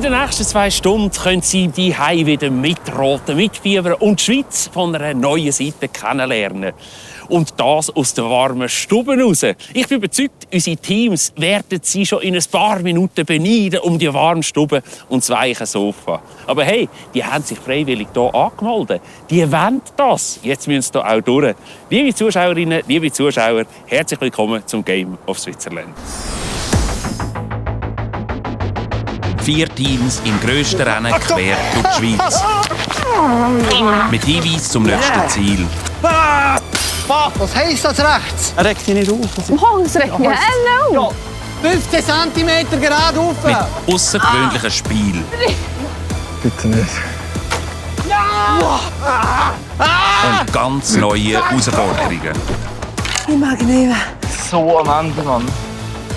den nächsten 2 Stunden können Sie die Hai wieder mitroten, mitfiebern und die Schweiz von einer neuen Seite kennenlernen. Und das aus den warmen Stuben raus. Ich bin überzeugt, unsere Teams werden Sie schon in ein paar Minuten beneiden um die warmen Stuben und das weiche Sofa. Aber hey, die haben sich freiwillig hier angemeldet. Die wollen das. Jetzt müssen sie hier auch durch. Liebe Zuschauerinnen, liebe Zuschauer, herzlich willkommen zum Game of Switzerland. 4 Teams im grössten Rennen quer durch die Schweiz. Mit Hinweis zum nächsten Ziel. Was heisst das rechts? Er regt dich nicht auf. Oh, das regt mich Ja, 15 cm gerade rauf. Mit außergewöhnlichen Spiel. Bitte nicht. Und ganz neuen Herausforderungen. Ich mag nicht mehr. So am Ende, Mann.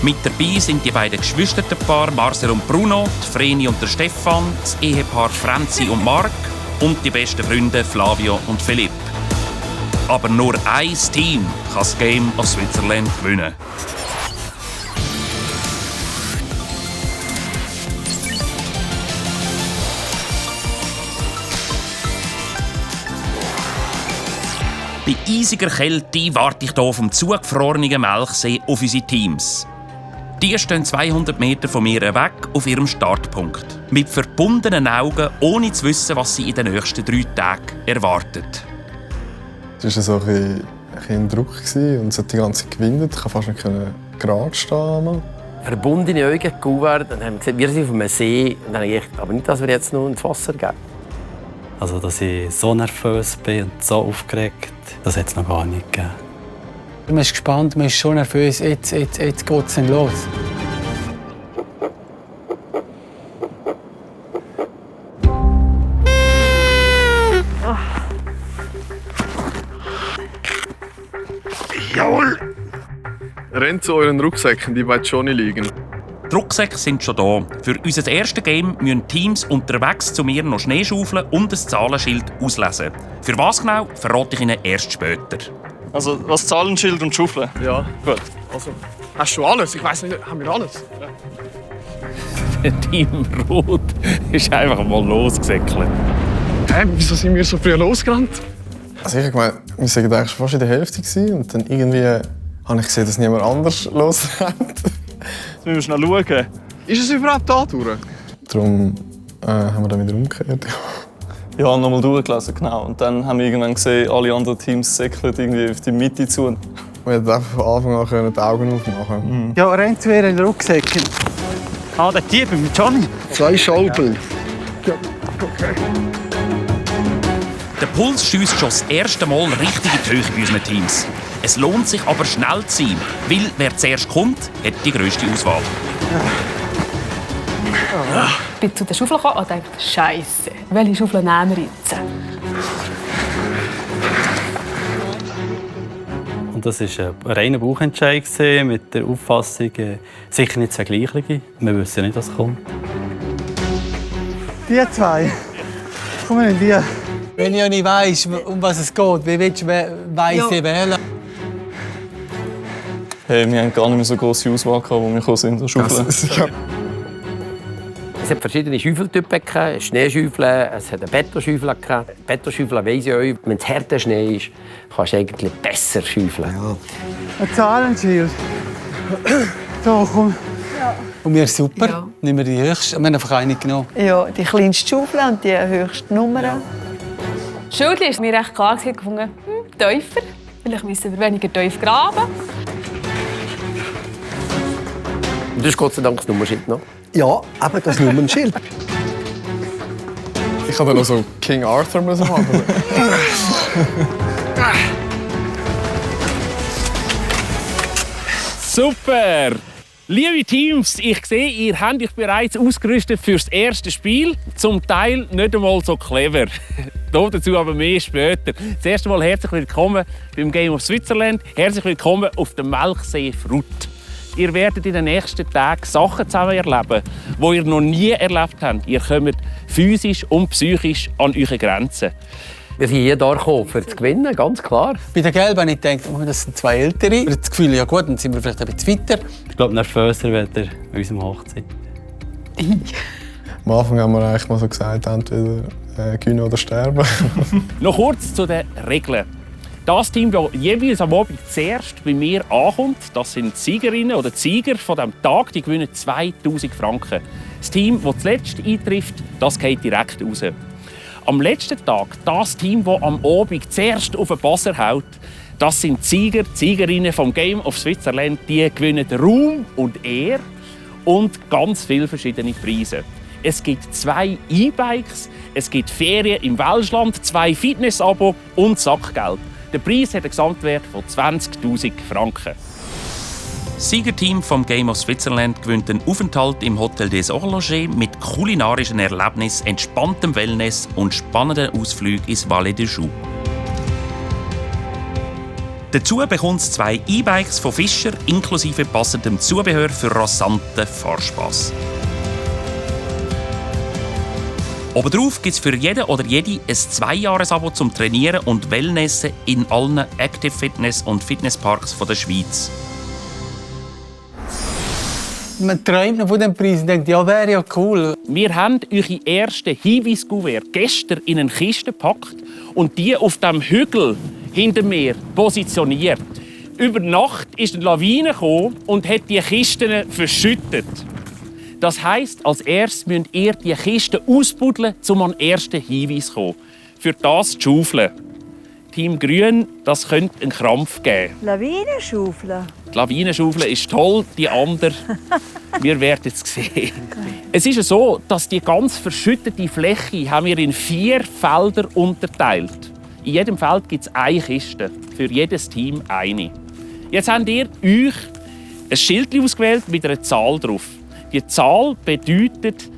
Mit dabei sind die beiden Geschwisterpaare Marcel und Bruno, die Vreni und der Stefan, das Ehepaar Franzi und Marc und die besten Freunde Flavio und Philipp. Aber nur ein Team kann das Game of Switzerland gewinnen. Bei eisiger Kälte warte ich hier vom zugefrorenen Melchsee auf unsere Teams. Die stehen 200 Meter von mir weg auf ihrem Startpunkt. Mit verbundenen Augen, ohne zu wissen, was sie in den nächsten 3 Tagen erwartet. Es war so ein bisschen Druck und es hat die ganze Zeit gewindet. Ich konnte fast nicht gerade stehen. Verbundene Augen geguckt, dann haben wir gesehen, wir sind auf einem See. Und dann habe ich gedacht, aber nicht, dass wir jetzt noch ins Wasser gehen. Also, dass ich so nervös bin und so aufgeregt, das hat es noch gar nicht gegeben. Man ist gespannt, man ist schon nervös. Jetzt geht es dann los. Jawohl! Rennt zu euren Rucksäcken, die weit schon nicht liegen. Die Rucksäcke sind schon da. Für unser erstes Game müssen Teams unterwegs zu mir noch Schnee schaufeln und ein Zahlenschild auslesen. Für was genau, verrate ich Ihnen erst später. Also, was Zahlenschild und Schaufeln? Ja. Gut. Also, hast du alles? Ich weiss nicht, haben wir alles? Team Rot ist einfach mal losgesäckelt. Hä, wieso sind wir so früh losgerannt? Also ich meine, wir waren eigentlich fast in der Hälfte gewesen, und dann irgendwie habe ich gesehen, dass niemand anders losrennt. Jetzt müssen wir schnell schauen. Ist es überhaupt da durch? Darum haben wir dann wieder umgekehrt. Ja, nochmal durchgelesen, genau. Und dann haben wir irgendwann gesehen, alle anderen Teams säckeln irgendwie auf die Mitte zu. Wir hätten einfach von Anfang an die Augen aufmachen. Ja, rennt zu ihren Rucksäcken. Ah, der Typ mit Johnny. 2 Schaufeln. Der Puls schiesst schon das erste Mal richtig in die Höhe bei unseren Teams. Es lohnt sich aber schnell zu sein, weil wer zuerst kommt, hat die grösste Auswahl. Ich bin zu der Schaufel gekommen und dachte, Scheiße, welche Schaufel nehmen wir jetzt? Und das war ein reiner Bauchentscheid mit der Auffassung, sicher nicht das Vergleichliche. Wir wissen nicht, was kommt. Die 2. Kommen in die. Wenn ich ja nicht weiss, um was es geht, wie willst du Weisse wählen? Hey, wir haben gar nicht mehr so grosse Auswahl gehabt, wo wir gekommen sind, Schaufeln. Es hat verschiedene Schaufeltypen, Schneeschaufeln, es hat eine Betonschaufeln. Betonschaufeln weiss ich euch, wenn es harter Schnee ist, kannst du eigentlich besser schaufeln. Ja. Ein Zahlenschild. So, komm. Ja. Und wir super. Ja. Nehmen wir die höchste. Wir haben einfach eine genommen. Ja, die kleinste Schaufel und die höchste Nummer. Ja. Das Schild ist mir recht klar gefunden, tiefer. Vielleicht müssen wir weniger tief graben. Und das ist Gott sei Dank das Nummernschild noch. Ja, aber das Nummernschild. Ich hatte noch so King Arthur machen. Super! Liebe Teams, ich sehe, ihr habt euch bereits ausgerüstet für das erste Spiel. Zum Teil nicht einmal so clever. Dazu aber mehr später. Das erste Mal herzlich willkommen beim Game of Switzerland. Herzlich willkommen auf dem Melchsee Frut. Ihr werdet in den nächsten Tagen Sachen zusammen erleben, die ihr noch nie erlebt habt. Ihr kommt physisch und psychisch an eure Grenzen. Wir sind hier da gekommen, um zu gewinnen, ganz klar. Bei der Gelben habe ich gedacht, oh, das sind 2 Ältere. Ich habe das Gefühl, ja gut, dann sind wir vielleicht ein bisschen weiter. Ich glaube, nervöser wird er an unserem Hochzeit. Am Anfang haben wir eigentlich mal so gesagt, entweder gewinnen oder sterben. Noch kurz zu den Regeln. Das Team, das jeweils am Abend zuerst bei mir ankommt, das sind die Siegerinnen oder die Sieger von diesem Tag, die gewinnen 2000 Franken. Das Team, das zuletzt eintrifft, das geht direkt raus. Am letzten Tag, das Team, das am Abend zuerst auf den Buzzer haut, das sind die Sieger, die Siegerinnen vom Game of Switzerland, die gewinnen Ruhm und Ehre und ganz viele verschiedene Preise. Es gibt 2 E-Bikes, es gibt Ferien im Welschland, 2 Fitness-Abo und Sackgeld. Der Preis hat einen Gesamtwert von 20'000 Franken. Das Siegerteam vom Game of Switzerland gewinnt einen Aufenthalt im Hotel des Horlogers mit kulinarischen Erlebnissen, entspanntem Wellness und spannenden Ausflügen ins Valais des Choux. Dazu bekommt es 2 E-Bikes von Fischer inklusive passendem Zubehör für rasanten Fahrspass. Obendrauf gibt es für jeden oder jede ein 2-Jahres-Abo zum Trainieren und Wellnessen in allen Active Fitness und Fitnessparks der Schweiz. Man träumt noch von dem Preis und denkt, ja, wäre ja cool. Wir haben eure ersten Hinweiscouvert gestern in eine Kiste gepackt und die auf dem Hügel hinter mir positioniert. Über Nacht ist eine Lawine gekommen und hat die Kisten verschüttet. Das heisst, als erstes müsst ihr die Kiste ausbuddeln, um an den ersten Hinweis zu kommen. Für das zu schaufeln. Team Grün, das könnte einen Krampf geben. Lawinenschaufeln? Die Lawinenschaufeln ist toll, die andere, wir werden es sehen. Es ist so, dass die ganz verschüttete Fläche haben wir in 4 Felder unterteilt. In jedem Feld gibt es eine Kiste, für jedes Team eine. Jetzt habt ihr euch ein Schild ausgewählt mit einer Zahl drauf. Die Zahl bedeutet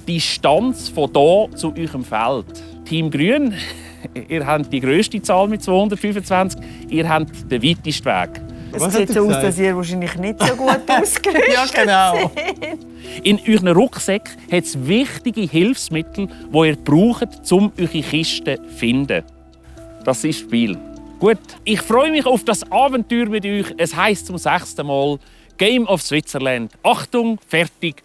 die Distanz von hier zu eurem Feld. Team Grün, ihr habt die grösste Zahl mit 225, ihr habt den weitesten Weg. Es sieht so aus, dass ihr wahrscheinlich nicht so gut ausgerüstet Ja, genau. seid. In euren Rucksack hat es wichtige Hilfsmittel, die ihr braucht, um eure Kiste zu finden. Das ist das Spiel. Gut, ich freue mich auf das Abenteuer mit euch. Es heisst zum 6. Mal Game of Switzerland. Achtung, fertig.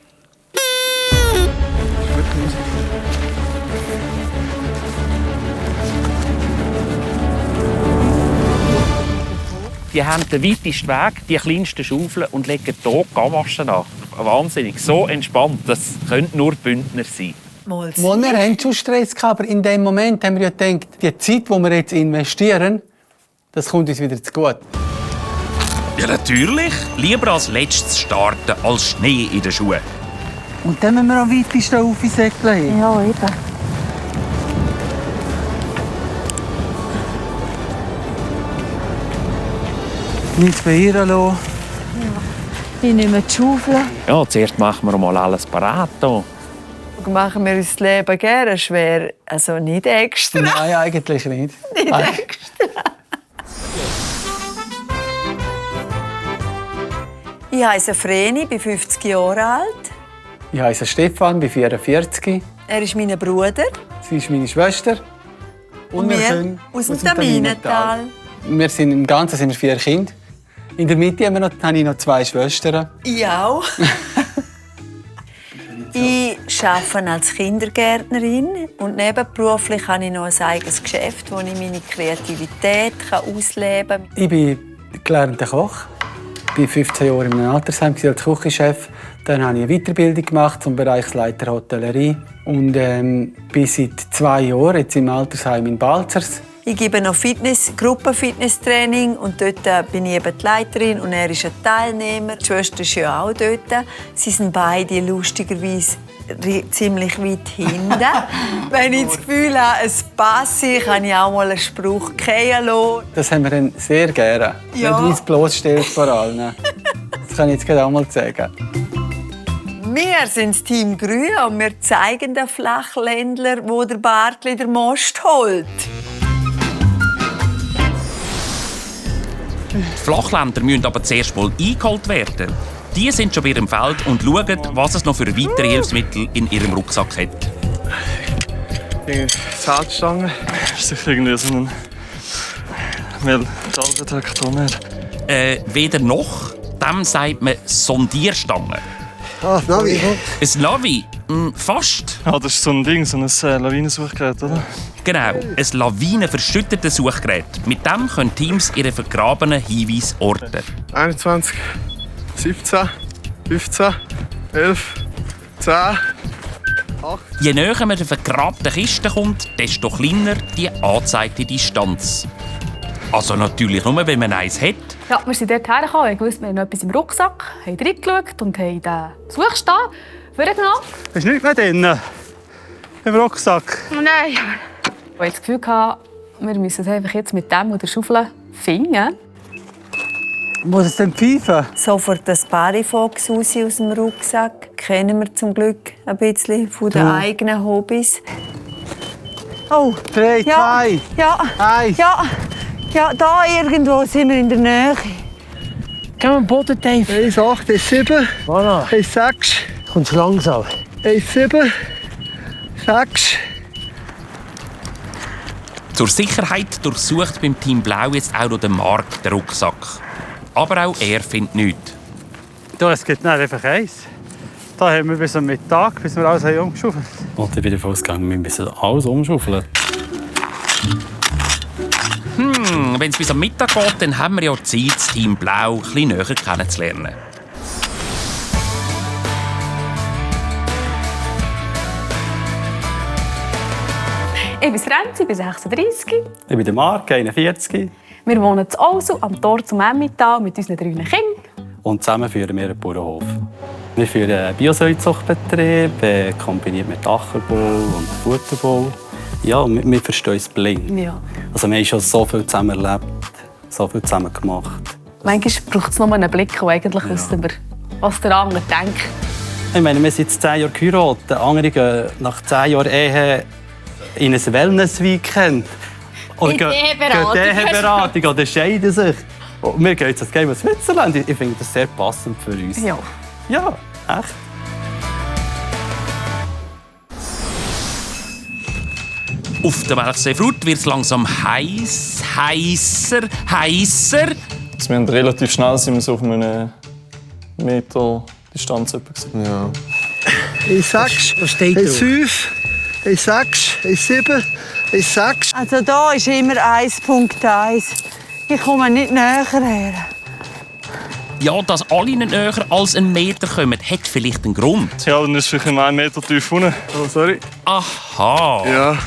Die haben den weitesten Weg, die kleinsten Schaufeln und legen hier Gamaschen an. Wahnsinnig, so entspannt. Das könnte nur Bündner sein. Wir hatten schon Stress, aber in dem Moment haben wir ja gedacht, die Zeit, die wir jetzt investieren, das kommt uns wieder zu gut. Ja, natürlich. Lieber als letztes starten als Schnee in den Schuhen. Und dann müssen wir am weitesten aufsäckeln. Ja, eben. Nichts beirren lassen. Ich nehme die Schaufel. Ja, zuerst machen wir mal alles parat. Machen wir uns das Leben gerne schwer. Also nicht extra. Nein, eigentlich nicht. Nicht extra. Ich heiße Vreni, bin 50 Jahre alt. Ich heiße Stefan, bin 44. Er ist mein Bruder. Sie ist meine Schwester. Und wir kommen aus dem Taminental. Wir sind im Ganzen sind wir 4 Kinder. In der Mitte habe ich noch 2 Schwestern. Ich auch. Ich arbeite als Kindergärtnerin und nebenberuflich habe ich noch ein eigenes Geschäft, wo ich meine Kreativität ausleben kann. Ich bin gelernter Koch. Ich war 15 Jahre in einem Altersheim als Küchenchef. Dann habe ich eine Weiterbildung gemacht zum Bereichsleiter Hotellerie. Und bin seit 2 Jahren jetzt im Altersheim in Balzers. Ich gebe noch Gruppenfitnesstraining und dort bin ich eben die Leiterin und er ist ein Teilnehmer. Die Schwester ist ja auch dort. Sie sind beide lustigerweise ziemlich weit hinten. Wenn ich das Gefühl habe, es passe, kann ich auch mal einen Spruch fallen lassen. Das haben wir dann sehr gerne. Ja. Wenn du uns bloßstellst vor allen. Das kann ich jetzt gerade auch mal sagen. Wir sind das Team Grün und wir zeigen den Flachländler, wo der Bartli der Most holt. Die Flachländer müssen aber zuerst mal eingeholt werden. Die sind schon bei ihrem Feld und schauen, was es noch für weitere Hilfsmittel in ihrem Rucksack hat. Die Salzstange. Ist sicher irgendwie so ein Metalldetektor nicht. Weder noch. Dem sagt man Sondierstange. Ah, Navi. Ein Navi, Fast. Ja, das ist so ein Ding, so ein Lawinensuchgerät, oder? Genau, ein lawinenverschüttetes Suchgerät. Mit dem können Teams ihre vergrabenen Hinweise orten. 21, 17, 15, 11, 10, 8. Je näher man der vergrabten Kiste kommt, desto kleiner die angezeigte Distanz. Also natürlich nur, wenn man eins hat. Ja, wir sind dort hergekommen, wir wussten, wir haben noch etwas im Rucksack, haben reingeschaut und haben den Suchstab vorgenommen. Ist nichts mehr drin im Rucksack. Oh nein! Ich hatte das Gefühl, wir müssen es einfach jetzt mit dem oder Schaufel finden. Muss es denn pfeifen? Sofort das Parifox raus aus dem Rucksack. Kennen wir zum Glück ein bisschen von den eigenen Hobbys. Oh, 3, 2, Ja, 1. ja, da irgendwo sind wir in der Nähe. Gehen wir am Boden, Dave. 1, 8, 1, 7, Voilà. 1, 6, Kommst langsam. 1, 7, 6. Zur Sicherheit durchsucht beim Team Blau jetzt auch noch der Marc den Rucksack. Aber auch er findet nichts. Da, es gibt nicht einfach eins. Da haben wir bis am Mittag, bis wir alles umgeschaufelt haben. Und ich bin davon ausgegangen, wir müssen alles umschaufeln. Wenn es bis am Mittag geht, dann haben wir ja Zeit, das Team Blau ein bisschen näher kennenzulernen. Ich bin Renzi, ich bin 36. Ich bin der Marc, 41. Wir wohnen in Olsu am Tor zum Emmental mit unseren 3 Kindern. Und zusammen führen wir einen Bauernhof. Wir führen einen Biosäuzuchtbetrieb, kombiniert mit Ackerbau und Futterbau. Ja, und wir verstehen uns blind. Ja. Also wir haben schon so viel zusammen erlebt, so viel zusammen gemacht. Manchmal braucht es nur einen Blick, und eigentlich wissen wir, was der andere denkt. Ich meine, wir sind jetzt 10 Jahre geheiratet. Andere gehen nach 10 Jahren Ehe in ein Wellness-Weekend. Oder Ehe-Beratung oder scheiden sich. Und wir gehen jetzt ins Game of Switzerland. Ich finde das sehr passend für uns. Ja. Ja, echt. Auf der Melchseefrut wird es langsam heißer. Wir haben relativ schnell sind wir so auf einem Meter Distanz gewesen. Ja. 1, 6, 1, 5, 1, 6, 1, 7, 1, 6. Also da ist immer 1.1. Ich komme nicht näher her. Ja, dass alle nicht näher als einen Meter kommen, hat vielleicht einen Grund. Ja, dann ist es vielleicht 1 Meter tief unten. Oh, sorry. Aha. Ja.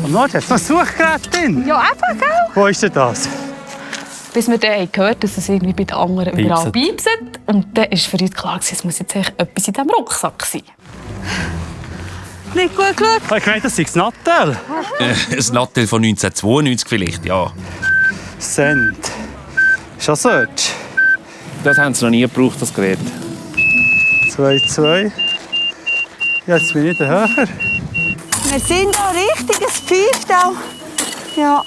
Und Nord, hat es noch ein Suchgerät drin? Ja, eben, gell? Wo ist denn das? Bis wir dann gehört haben, dass es irgendwie bei den anderen überall Piepset. piepset. Und dann war für uns klar, es muss jetzt etwas in diesem Rucksack sein. Nicht gut geschaut? Ich meine, das ist das Nattel. Ein Nattel von 1992 vielleicht, ja. Send. Schon Search. Das haben sie noch nie gebraucht, das Gerät. 2. Ja, jetzt bin ich wieder höher. Wir sind da richtig, es pfeift auch. Ja.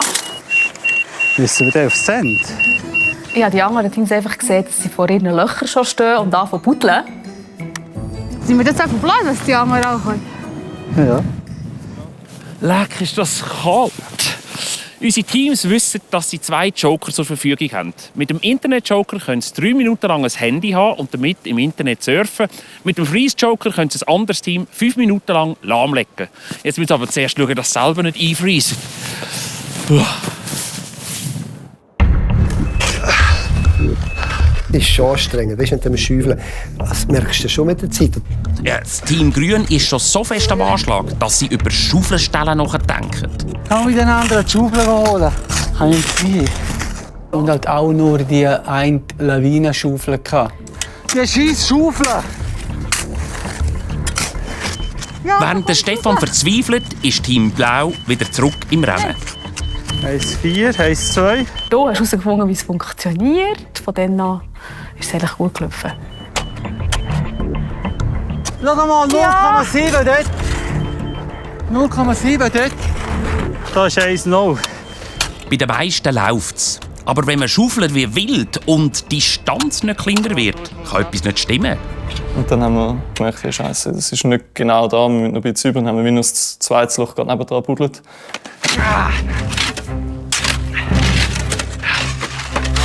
Müssen wir dann auf Send? Ich habe die anderen Teams einfach gesehen, dass sie vor ihren Löchern schon stehen und anfangen zu buddeln. Sind wir jetzt einfach blöd, dass die anderen auch kommen? Ja. Leck, ist das kalt. Unsere Teams wissen, dass sie 2 Joker zur Verfügung haben. Mit dem Internet-Joker können sie 3 Minuten lang ein Handy haben und damit im Internet surfen. Mit dem Freeze-Joker können sie ein anderes Team 5 Minuten lang lahmlegen. Jetzt müssen sie aber zuerst schauen, dass sie selber nicht einfriesen. Das ist schon anstrengend, weißt du, wenn wir schäufeln. Das merkst du schon mit der Zeit. Ja, das Team Grün ist schon so fest am Anschlag, dass sie über Schaufelstellen nachdenken. Kann ich den anderen die Schaufel holen? Kann ich nicht. Und halt auch nur die eine Lawinenschaufel. Die scheiß Schaufel! Während der Stefan verzweifelt, ist Team Blau wieder zurück im Rennen. 1,4, 1,2. Du hast herausgefunden, wie es funktioniert. Von dann an ist es eigentlich gut gelaufen. Schau mal, 0,7 dort. 0,7 dort. Da ist 1,0. Bei den meisten läuft's. Aber wenn man schaufelt wie wild und die Distanz nicht kleiner wird, kann etwas nicht stimmen. Und dann haben wir gemerkt, hey, Scheiße, das ist nicht genau da, wir müssen noch ein bisschen über. Dann haben wir minus das zweite Loch gerade nebenan gebuddelt.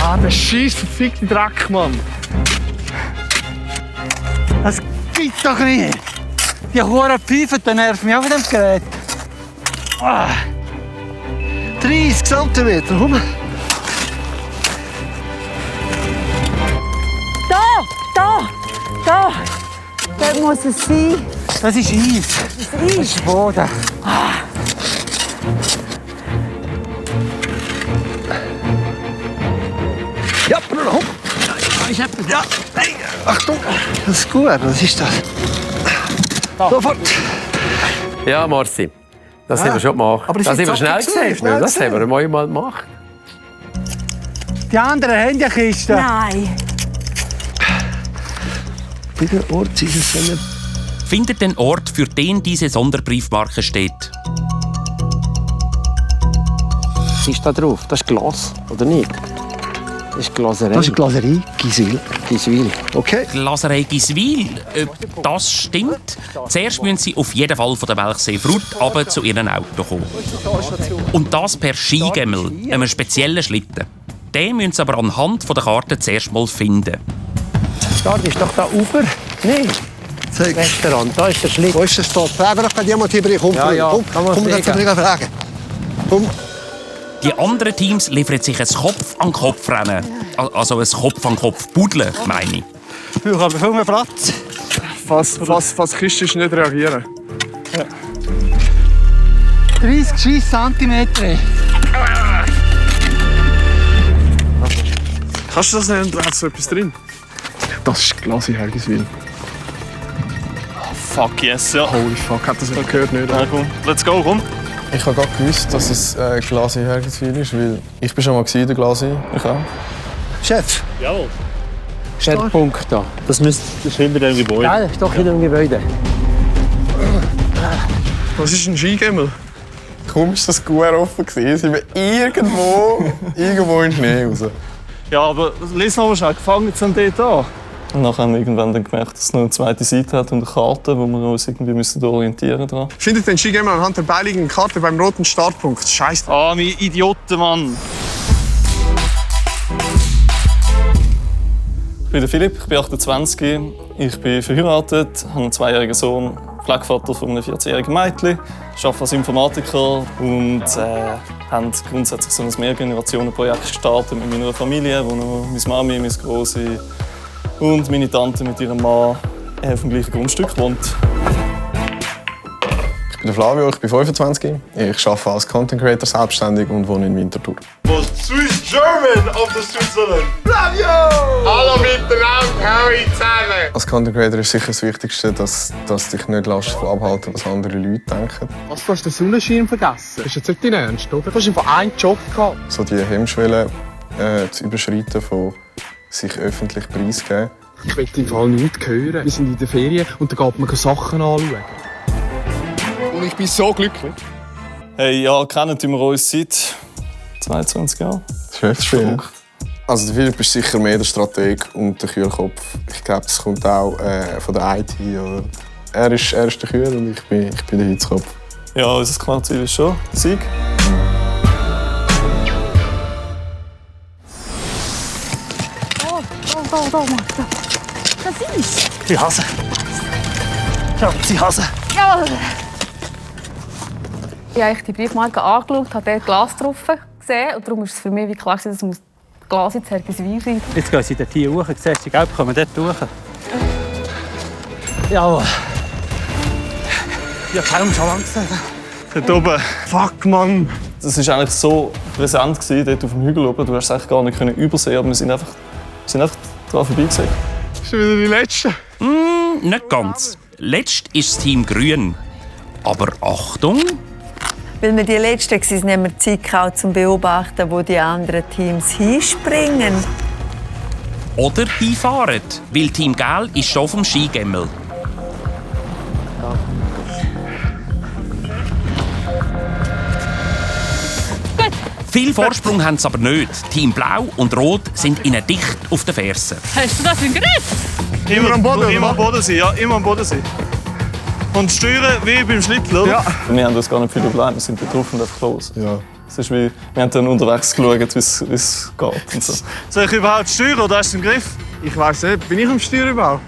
Ah, der scheiß verfickte Dreck, Mann. Das geht doch nicht. Die hohen Pfeifen, die nerven mich auch mit dem Gerät. 30 cm, komm. Da! Dort muss es sein. Das ist Eis. Das ist Boden. Ja, Bruder, hopp. Ja, hey, Achtung. Das ist gut, was ist das? Sofort. Ja, Marci. Das haben wir schon gemacht. Aber das haben wir schnell gesehen. Das haben wir mal gemacht. Die anderen haben ja Kisten. Nein. Bei der Ort ist es so eine... Findet den Ort, für den diese Sonderbriefmarke steht. Was ist da drauf? Das ist Glas, oder nicht? Das ist Glaserei. Das ist Glaserie, Giswil. Okay. Glaserei Giswil. Das stimmt. Zuerst müssen sie auf jeden Fall von der Melchsee-Frut runter zu ihrem Auto kommen. Und das per Skigemmel, einem speziellen Schlitten. Den müssen sie aber anhand der Karte zuerst mal finden. Start ist doch da oben. Nein. Zeig. Restaurant, da ist der Schlitten. Wo ist der Start? Fragen wir doch jemand hier. Komm, Ja, komm, kann man komm, wir fragen. fragen. Komm. Die anderen Teams liefern sich ein Kopf-an-Kopf-Rennen. Also ein Kopf-an-Kopf-Buddeln, meine ich. Ich brauche aber viel mehr Platz. Fast Christisch nicht reagieren. 30 scheiß Zentimeter. Kannst du das nennen? Da hat so etwas drin. Das ist Glasi Hergiswil. Fuck yes, ja. Holy fuck, hat das jemand gehört? Nicht? Ja, komm. Let's go, komm. Ich habe gerade gewusst, dass es Glasi Hergiswil ist, weil ich bin schon mal in der Glasi. Ich auch. Chef. Jawohl. Der Punkt da. Das ist hinter dem Gebäude. Ja, das ist doch hinter dem Gebäude. Was ist ein Skigemmel? Kaum ist das gut offen gewesen, sind wir irgendwo in den Schnee raus. Ja, aber lies noch mal schnell. Gefangen jetzt an dort an. Und nachher haben wir irgendwann dann gemerkt, dass es noch eine zweite Seite hat und eine Karte, wo wir uns irgendwie orientieren müssen. Findet den Skigemmel anhand der beiliegenden Karte beim roten Startpunkt. Scheiße. Ah, mein Idioten, Mann. Ich bin der Philipp, ich bin 28, ich bin verheiratet, habe einen 2-jährigen Sohn, Pflegevater von einem 14-jährigen Mädchen, arbeite als Informatiker und haben grundsätzlich so ein Mehrgenerationenprojekt gestartet mit meiner Familie, wo noch meine Mami, meine Grosse und meine Tante mit ihrem Mann auf dem gleichen Grundstück wohnt. Ich bin der Flavio, ich bin 25. Ich arbeite als Content Creator selbstständig und wohne in Winterthur. Swiss German of the Switzerland. Flavio! Hallo miteinander, Harry zusammen! Als Content Creator ist sicher das Wichtigste, dass dich nicht davon abhalten lässt, was andere Leute denken. Was, du hast den Sonnenschirm vergessen? Ist jetzt nicht dein Ernst, oder? Du hast einfach einen Job gehabt. So die Hemmschwelle zu überschreiten von sich öffentlich preisgeben. Ich will im Fall nichts hören. Wir sind in der Ferien und da geht man Sachen anschauen. Und ich bin so glücklich. Hey, ja, kennen wir uns seit 22 Jahren. Chefspiel. Also der Philipp ist sicher mehr der Strateg und der Kühlkopf. Ich glaube, das kommt auch von der IT. Oder? Er ist der Kühl und ich bin der Hitzkopf. Ja, unser Kernziel ist schon Sieg. Da, Martha. Das ist. Die Hase. Schau, die Hase. Ja. Ich habe die Briefmarke angeschaut, habe dort Glas drauf gesehen. Und darum ist es für mich wie klar, dass es Glas in Hergiswil sein. Jetzt gehen sie dort hier hoch. Siehst du, die Gelb kommen dort hoch. Jawohl. Ich habe kaum schon lange gesehen. Dort oben. Fuck, Mann! Das war eigentlich so präsent, dort auf dem Hügel oben. Du hast es eigentlich gar nicht übersehen, aber wir sind einfach dran vorbeigesehen. Schon wieder die Letzte? Nicht ganz. Letzt ist das Team Grün. Aber Achtung! Weil wir die Letzten waren, haben wir Zeit gehabt, zum Beobachten, wo die anderen Teams hinspringen. Oder hinfahren, weil Team Gel ist schon vom Skigemmel. Viel Vorsprung haben sie aber nicht. Team Blau und Rot sind ihnen dicht auf den Fersen. Hast du das im Griff? Immer am Boden, immer am Boden sein, ja, immer am Boden sein. Und steuern wie beim Schlittel, oder? Ja. Wir haben uns gar nicht viel überlegt, wir sind da drauf und einfach los. Ja. Es ist wie, wir haben dann unterwegs geschaut, wie es geht. Und so. Soll ich überhaupt steuern oder hast du den Griff? Ich weiss nicht. Bin ich am Steuer überhaupt?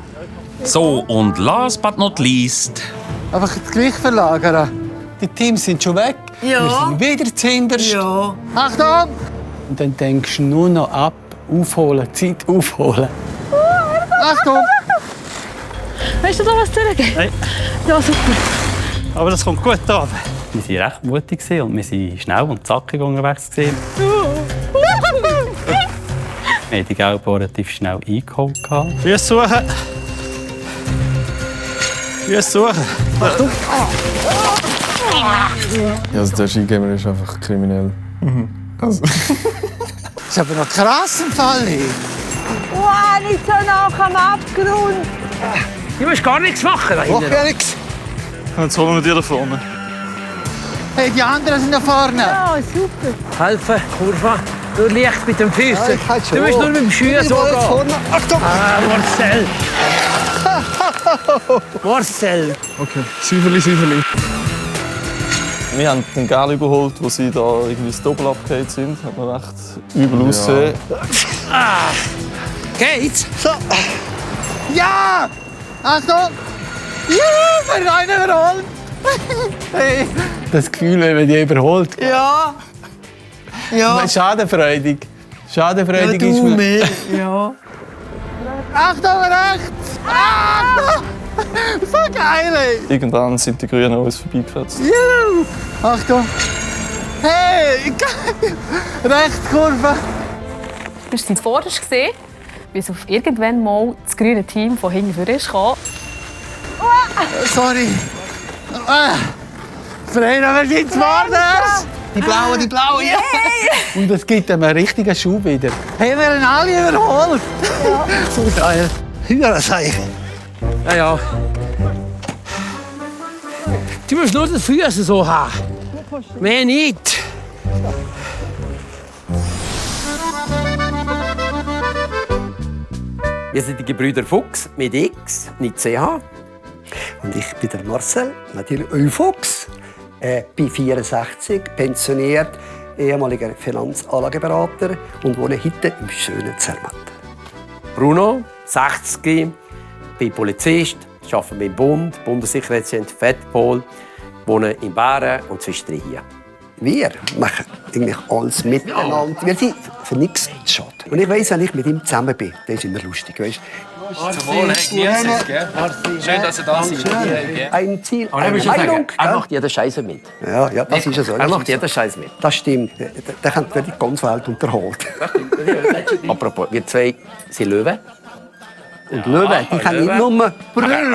So, und last but not least... Einfach das Gewicht verlagern. Die Teams sind schon weg. Ja. Wir sind wieder zuhinterst. Ja. Achtung! Und dann denkst du nur noch ab, aufholen, Zeit aufholen. Achtung! Weißt du da was durchgehen? Nein. Ja, super. Aber das kommt gut an. Wir waren recht mutig und wir waren schnell und zackig unterwegs. Wir haben die Gelbe relativ schnell eingeholt. Füße suchen. Füße suchen. Achtung! Ja, also der Skigamer ist einfach kriminell. Also. Das ist aber noch krass im Fall. Wow, nicht so nah am Abgrund. Du musst gar nichts machen da hinten. Gar nichts. Jetzt holen wir die da vorne. Hey, die anderen sind da vorne. Ja, super. Helfen, Kurva. Nur leicht mit den Füßen. Du musst nur mit dem Schuh so gehen. Achtung! Ah, Marcel. Marcel. Okay, Säuferli. Wir haben den Gel überholt, wo sie da irgendwie das Doppel abgehakt sind. Hat man recht übel ausgesehen. Geht's? So. Ja! Achtung! Ja, wir haben einen überholt. Hey. Das Gefühl, wenn man die überholt. Ja. Ja. Schadenfreudig. Schadenfreudig ist man. Mehr. Ja. Achtung, rechts! Achtung! So geil, ey! Irgendwann sind die Grünen an uns vorbeigefetzt. Juhu! Achtung! Hey! Geil! Rechtskurve! Du hast es vorderst gesehen, bis auf irgendwann mal das grüne Team von hinten vorne kam. Sorry. Freunde, wir sind vorderst! Die blaue, ja! Und es gibt einem einen richtigen Schub wieder. Haben wir ihn alle überholt? Ja. So geil. Hühnerseich. Ja. Du musst nur die Füße so haben. Mehr nicht. Wir sind die Gebrüder Fuchs mit X, nicht CH. Und ich bin der Marcel, natürlich Ölfuchs. Bin 64, pensioniert, ehemaliger Finanzanlageberater und wohne heute im schönen Zermatt. Bruno, 60, bin Polizist, arbeite beim Bund, Bundessicherheitsdienst Fettpol, wohne in Bären und zwischendrin hier. Wir machen eigentlich alles miteinander. Wir sind für nichts zu schade. Und ich weiss, wenn ich mit ihm zusammen bin, dann ist es immer lustig. Weißt? Schön, dass ihr da seid. Ein Ziel, Aber eine ich muss sagen, Meinung. er macht jeden Scheiße mit. Ja, das ist ja so. Er macht jeden Scheiß mit. Das stimmt. Der hat die ganze Welt unterholt. Apropos, wir zwei sind Löwen. Und Löwen, die können nicht nur brüllen.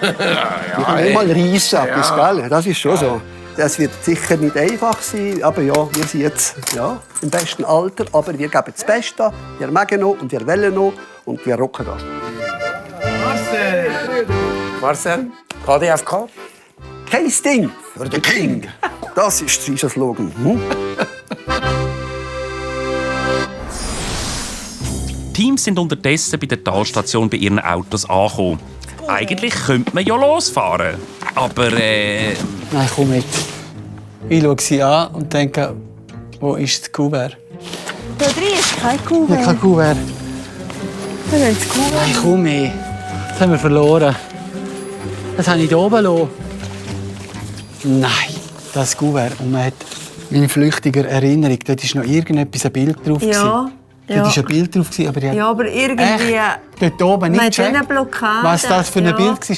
Die können nicht mal reissen, gell? Das ist schon so. Das wird sicher nicht einfach sein, aber ja, wir sind jetzt im besten Alter. Aber wir geben das Beste, wir mögen noch und wir wollen noch und wir rocken das. Marcel, KDFK? Kein Ding für den King. Das ist unser Slogan. Teams sind unterdessen bei der Talstation bei ihren Autos angekommen. Eigentlich könnte man ja losfahren. Aber Nein, komm mit. Ich schaue sie an und denke, wo ist das Kuvert? Da drin ist kein Kuvert. Kein Kuvert. Wir haben das Kuvert. Nein, komm mit. Das haben wir verloren. Das habe ich hier oben gelassen. Nein, das Kuvert. Und man hat in flüchtiger Erinnerung, dort war noch irgendetwas, ein Bild drauf. Ja. Dort war ein Bild drauf, aber ich aber irgendwie... dort oben nicht eine Blockade. was das für ein Bild war.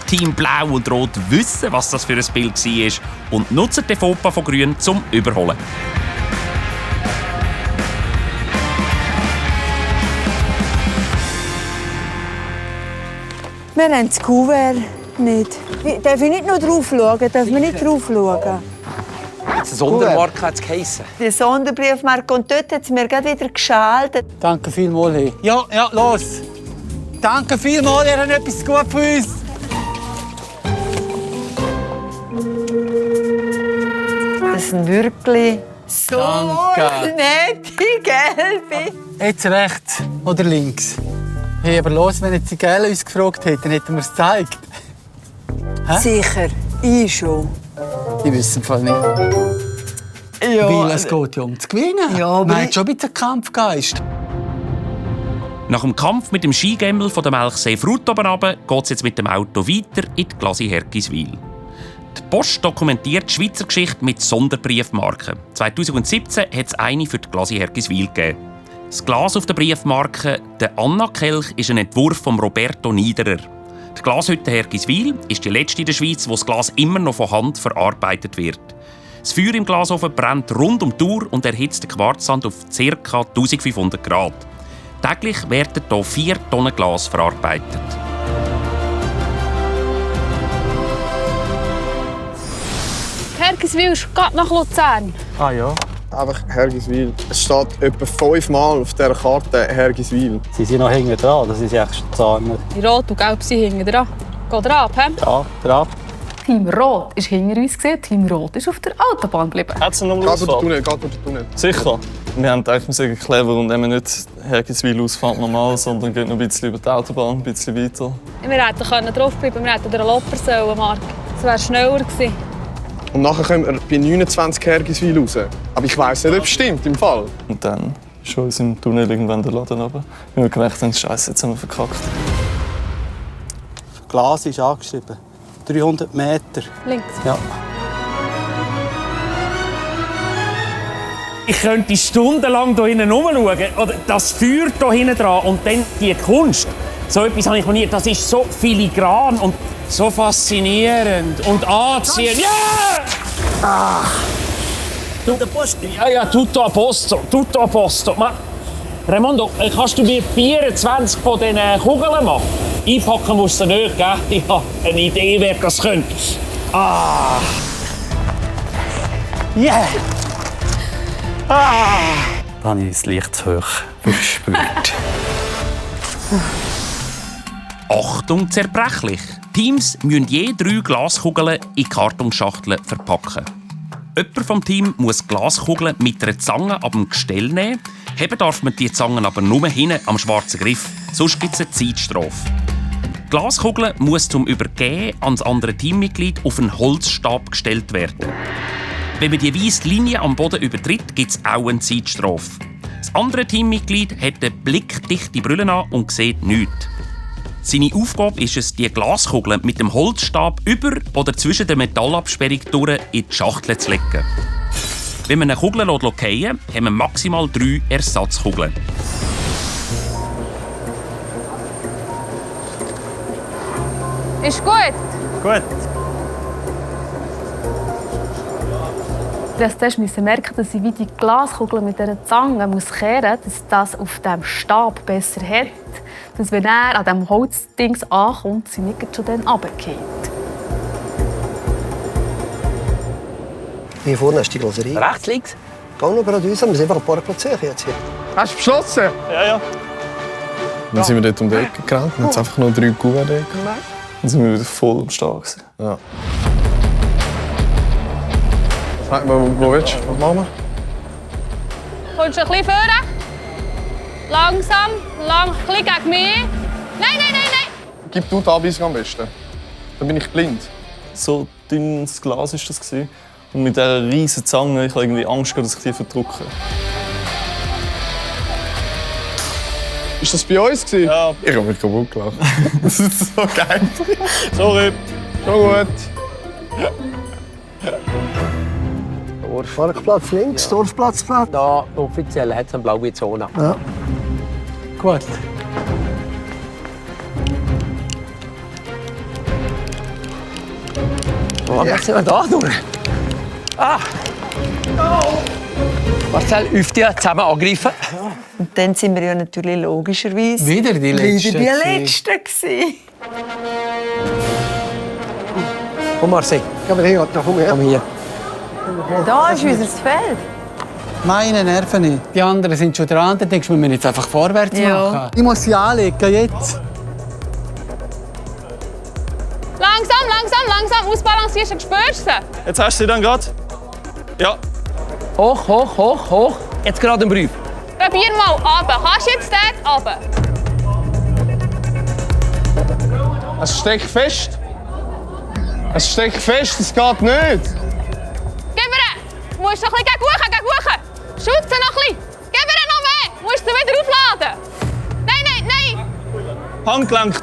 Team Blau und Rot wissen, was das für ein Bild war und nutzen den Fauxpas von Grün zum Überholen. Wir haben das Kuvert nicht. Darf ich nicht noch drauf schauen? Darf man nicht drauf schauen? Die Sondermarke hat es geheissen. Die Sonderbriefmarke. Und dort hat es mir gerade wieder geschaltet. Danke vielmals. Hey. Ja, los. Danke vielmals, ihr habt etwas gut für uns. Das sind wirklich so nette Gelbe. Jetzt rechts oder links? Hey, aber los, wenn jetzt die Gäle uns gefragt hätten, dann hätten wir es gezeigt. Sicher, ich schon. Die wissen es nicht. Ja, weil es geht ja um zu gewinnen. Ja, man hat schon ein bisschen Kampfgeist. Nach dem Kampf mit dem Skigämmel von der Melchsee Frut oben runter geht es jetzt mit dem Auto weiter in die Glasi Hergiswil. Die Post dokumentiert die Schweizer Geschichte mit Sonderbriefmarken. 2017 hat es eine für die Glasi Hergiswil gegeben. Das Glas auf der Briefmarke «Der Anna-Kelch» ist ein Entwurf von Roberto Niederer. Die Glashütte Hergiswil ist die letzte in der Schweiz, wo das Glas immer noch von Hand verarbeitet wird. Das Feuer im Glasofen brennt rund um die Uhr und erhitzt den Quarzsand auf ca. 1500 Grad. Täglich werden hier 4 Tonnen Glas verarbeitet. Hergiswil ist gerade nach Luzern. Ah ja. Einfach Hergiswil. Es steht etwa 5-mal auf dieser Karte Hergiswil. Sie sind noch hinten dran, das ist echt Zahner. Die Rot und Gelb sind hinten dran. Geht ihr ab, hä? Ja, drauf. Team Rot war hinter uns, Team Rot ist auf der Autobahn geblieben. Hat es noch mal Ausfahrt? Geht durch den Tunnel. Sicher. Wir haben gedacht, wir sind clever und nehmen nicht Hergiswil Ausfahrt normal, sondern gehen noch ein bisschen über die Autobahn, ein bisschen weiter. Wir hätten draufbleiben, wir hätten den Lopper sollen, Marc. Das wäre schneller gewesen. Und nachher kommen wir bei 29 Hergiswil raus. Aber ich weiss nicht, ob es stimmt im Fall. Und dann ist uns im Tunnel irgendwann der Laden runter. Weil wir gemerkt haben, Scheiße, jetzt haben wir verkackt. Das Glas ist angeschrieben. 300 Meter. Links. Ja. Ich könnte stundenlang hier hinten rumschauen. Oder das Feuer hier hinten dran und dann die Kunst. So etwas habe ich noch nie. Das ist so filigran und so faszinierend und anziehend. Ja! Ah. Tutto a posto? Ja, tutto a posto. Tutto a posto. Ma Raimondo, kannst du mir 24 von diesen Kugeln machen? Einpacken musst du nicht, gell? Ich habe eine Idee, wer das könnte. Ah! Yeah! Ah! Da habe ich das Licht zu hoch verspürt. Achtung, zerbrechlich! Teams müssen je 3 Glaskugeln in Kartonschachteln verpacken. Jemand vom Team muss Glaskugeln mit einer Zange ab dem Gestell nehmen. Heben darf man die Zangen aber nur hinten am schwarzen Griff. Sonst gibt es eine Zeitstrafe. Die Glaskugel muss zum Übergeben ans andere Teammitglied auf einen Holzstab gestellt werden. Wenn man die weisse Linie am Boden übertritt, gibt es auch eine Zeitstrafe. Das andere Teammitglied hat eine blickdichte Brille an und sieht nichts. Seine Aufgabe ist es, die Glaskugel mit dem Holzstab über oder zwischen der Metallabsperrung durch in die Schachtel zu legen. Wenn man eine Kugel fallen lässt, haben wir maximal 3 Ersatzkugeln. Ist gut? Gut. Ich musste merken, dass ich wie die Glaskugel mit dieser Zange kehren muss, dass das auf dem Stab besser hat. Dass wenn er an diesem Holzdings ankommt, sie nicht schon dann runterfällt. Hier vorne ist die Glaserie. Rechts, links? Geh noch gerade raus, wir sind einfach ein paar Platzieren jetzt hier. Hast du beschlossen? Ja. Dann sind wir dort um die Ecke gerannt und jetzt einfach noch 3 Kugeln dort. Dann sind wir wieder voll am Start. Ja. Wo willst du? Was machen wir? Kommst du ein bisschen vorne? Langsam, ein bisschen gegen mich. Nein! Gib du die Anweisung am besten. Dann bin ich blind. So dünnes Glas war das. Und mit dieser riesigen Zange, ich hatte irgendwie Angst, dass ich die verdrücke. Ist das bei uns? Ja. Ich habe mich kaputt gelacht. Das ist so geil. Sorry. Schon gut. Parkplatz links, Dorfplatz. Da offiziell hat es eine blaue Zone. Ja. Gut. Was sind wir da durch? Ah! Marcel, auf die zusammen angreifen. Und dann sind wir ja natürlich logischerweise Wieder die Letzten. Wieder die Letzten gewesen. Komm, Marcel. Komm her, komm her. Komm hier. Da ist unser Feld. Meine Nerven nicht. Die anderen sind schon dran. Dann denkst du, wir müssen jetzt einfach vorwärts Ja. machen. Ich muss sie anlegen, jetzt. Langsam, ausbalancieren, spürst du sie? Jetzt hast du sie dann gerade? Ja. Hoch. Jetzt gerade im Brief. Probier mal runter. Kannst du jetzt dort runter? Es steckt fest. Es geht nicht. Gib mir! musst noch ein bisschen gegen Huchen. Schütze noch ein bisschen. Gib ihr noch mehr. Musst du wieder aufladen. Nein. Handgelenk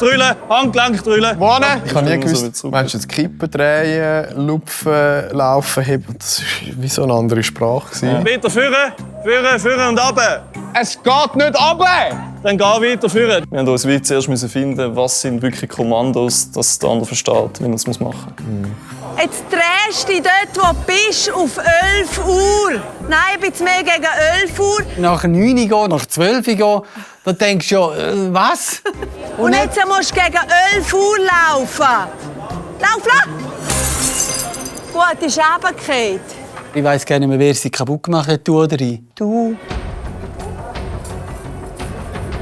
drüllen. Wohnen? Ich habe nie gewusst, meinst du jetzt Kippen drehen, lupfen, laufen, heben? Das war wie so eine andere Sprache. Ja. Weiter führen und runter. Es geht nicht runter! Dann geh weiter führen. Wir mussten uns zuerst finden, was sind wirklich Kommandos, dass der andere versteht, wie man es machen muss. Jetzt drehst du dich dort, wo du bist, auf 11 Uhr. Nein, ein bisschen mehr gegen 11 Uhr. Nach 9 Uhr gehen, nach 12 Uhr gehen, dann denkst du ja, was? Und jetzt musst du gegen 11 Uhr laufen. Lauf! Gut, ist runtergefallen. Ich weiss gar nicht mehr, wer sie kaputt gemacht hat, du oder ich. Du.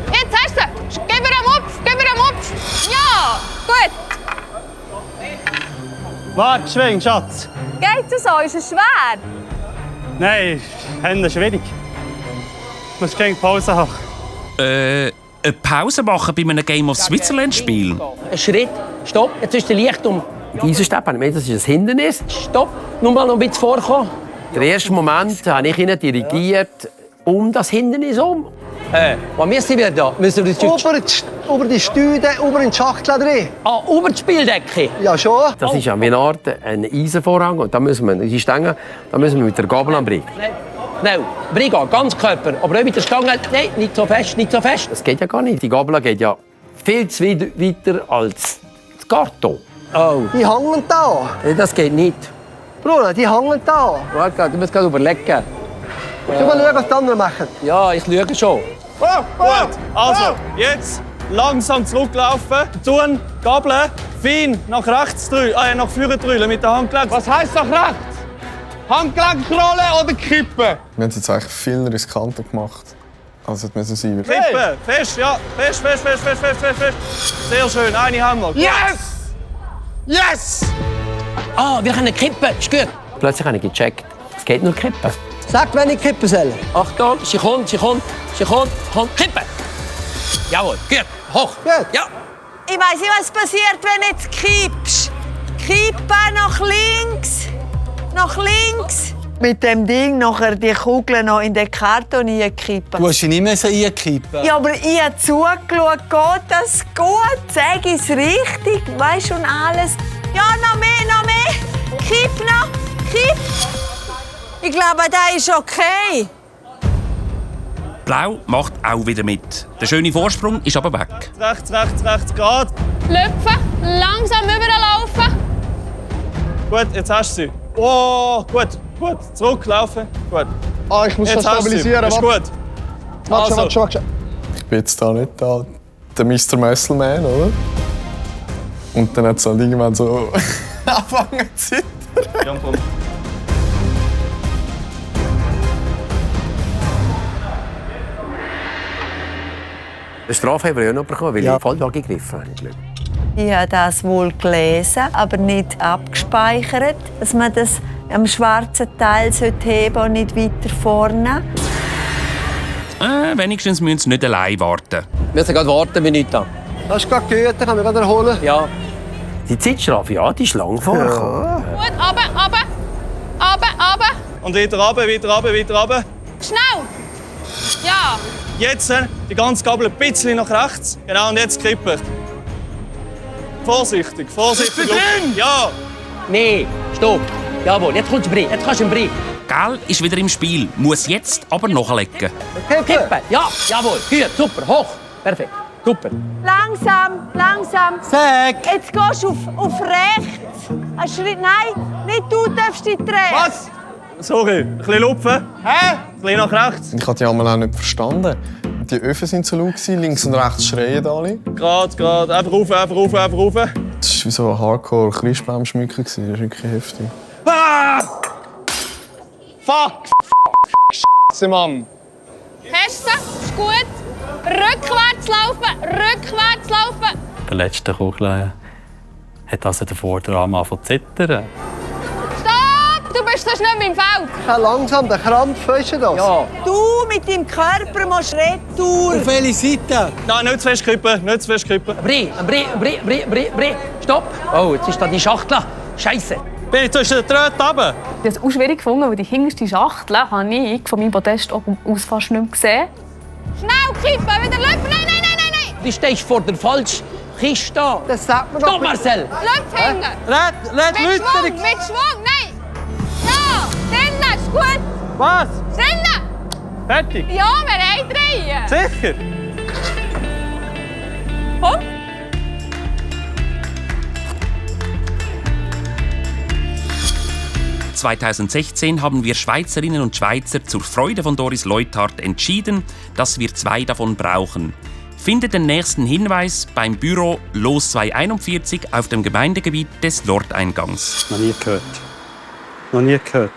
Jetzt hast du sie. Gib ihr einen Mupf. Ja, gut. Warte, schwing, Schatz. Geht es so? Ist es schwer? Nein, Hände schwierig. Ich muss keine Pause haben. Eine Pause machen bei einem Game of Switzerland spielen? Ein Schritt, stopp, jetzt ist der Licht um. Dieser Stab, das ist ein Hindernis. Stopp, nur mal noch ein bisschen vorkommen. Den ersten Moment habe ich ihnen dirigiert um das Hindernis um. Wo müssen wir da? Müssen wir Über die Stühle, über den Schachtel drin. über die Spieldecke? Ja, schon. Das ist ja wie eine Art ein Eisenvorhang. Und da müssen wir, die Stange, da müssen wir mit der Gabel anbringen. Nein, bringen, ganz Körper. Aber auch mit der Stange, nein, nicht so fest. Das geht ja gar nicht. Die Gabel geht ja viel zu weiter als das Karton. Oh. Die hängen da. Nee, das geht nicht. Bruno, die hängen da. Warte, du musst gerade überlegen. Du mal schauen, was die anderen machen. Ja, ich schaue schon. Gut, also, jetzt langsam zurücklaufen, tun, gabeln, fein nach rechts drüllen, nach vorne drüllen mit der Handgelenk. Was heisst nach rechts? Handgelenkrollen oder kippen? Wir haben es jetzt eigentlich viel riskanter gemacht, als es müssen sein. Kippen, fest, ja, fest. Sehr schön, eine haben wir. Yes! Wir können kippen, ist gut. Plötzlich habe ich gecheckt, es geht nur kippen. Sag, wenn ich kippen soll. Achtung, sie kommt, kippen! Jawohl, gut, hoch. Gut. Ja. Ich weiss nicht, was passiert, wenn du jetzt kippst. Kippen nach links. Mit dem Ding nachher die Kugeln noch in den Karton reinkippen. Du hast sie nicht mehr so reinkippen. Ja, aber ich habe zugeschaut. Geht das gut? Sag ich es richtig? Weisst du und alles? Ja, noch mehr. Kipp noch. Ich glaube, das ist okay. Blau macht auch wieder mit. Der schöne Vorsprung ist aber weg. Rechts, gerade. Löpfen, langsam rüberlaufen. Gut, jetzt hast du sie. Oh, gut. Zurücklaufen. Gut. Ich muss Jetzt das stabilisieren. Ist gut. Warte. Ich bin jetzt da nicht da, der Mr. Muscleman, oder? Und dann hat es halt irgendwann so angefangen zu zittern. Eine Strafe haben wir ja noch bekommen, weil ich voll gegriffen habe. Ich habe das wohl gelesen, aber nicht abgespeichert, dass man das am schwarzen Teil heben und nicht weiter vorne. Wenigstens müssen sie nicht allein warten. Wir müssen gerade warten, wir nicht da. Das ist gerade gut, dann kann ich gerade erholen. Ja. Die Zeitstrafe, ja, die ist lang vorgekommen. Gut, runter. Und weiter runter. Schnell. Ja. Jetzt die ganze Gabel ein bisschen nach rechts. Genau, und jetzt kippen. Vorsichtig. Ja. Nein, stopp. Jawohl, jetzt kommst du rein. Jetzt kannst du rein. Gell ist wieder im Spiel, muss jetzt aber nachlegen. Kippen. Ja, jawohl. Gut, super, hoch. Perfekt. Super. Langsam. Sag! Jetzt gehst du auf rechts. Ein Schritt, nein, nicht du darfst dich drehen. Was? Sorry, ein bisschen lupfen. Ein bisschen nach rechts. Ich habe die einmal auch nicht verstanden. Die Öfen sind so laut, links und rechts schreien alle. Gerade. Einfach rauf. Das war wie so ein Hardcore-Christbaum-Schmücken. Das ist wirklich heftig. Ah! Fuck! Scheiße, Mann! Hast du sie? Ist gut. Rückwärts laufen. Der letzte Kugel hat also den Vorderarm angefangen zu zittern. Stopp! Du bist sonst nicht mehr im Feld. Langsam, der Krampf, weißt du das? Ja. Du mit deinem Körper musst retour. Auf welche Seite? Nein, nicht zu fest kippen. Brie. Stopp. Oh, jetzt ist da die Schachtel. Scheiße. Bin ich zwischen den Tröten runter? Ich habe es auch schwierig gefunden, weil die hinterste Schachtel habe ich von meinem Podest oben aus fast nicht mehr gesehen. Schnell kippen, wieder löpfen! Nein, nein, nein, nein, nein! Du stehst vor der falschen Kiste. Das sagt man doch. Stopp, Marcel! Löpf hinten! Red Mit Schwung, mit Schwung, nein! Ja, drinnen, ist gut! Was? Drinnen! Fertig? Ja, wir drehen! Sicher? Komm! – 2016 haben wir Schweizerinnen und Schweizer zur Freude von Doris Leuthard entschieden, dass wir 2 davon brauchen. Findet den nächsten Hinweis beim Büro Los 241 auf dem Gemeindegebiet des Nordeingangs. Noch nie gehört. Noch nie gehört.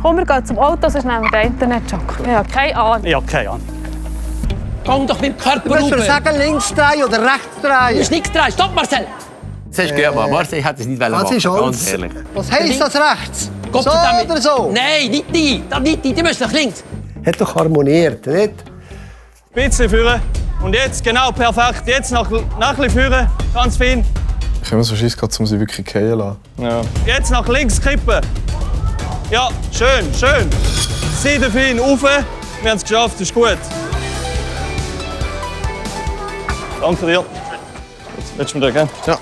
Komm, wir gehen zum Auto, sonst nehmen wir den Internetjoker. Ich habe keine Ahnung. Ich habe keine Ahnung. Komm doch mit dem Körper Du musst mir sagen, links drehen oder rechts drehen. Du musst nichts drehen. Stopp, Marcel! Das hast du gehört, Mann. Marcel hat es nicht machen. Das ist ganz alles. ehrlich. Was heisst das rechts? Gott, So damit. oder so? Nein, nicht die. Das nicht die. Die müssen nach links. Hat doch harmoniert, nicht? Ein bisschen führen. Und jetzt, genau, perfekt. Jetzt noch ein bisschen führen. Ganz fein. Ich habe immer so Schiss gehabt, um sie wirklich fallen zu lassen. Ja. Jetzt nach links kippen. Ja, schön, schön. Seite fein, rauf. Wir haben es geschafft, ist gut. Danke dir. Willst du mir da gehen? Ja.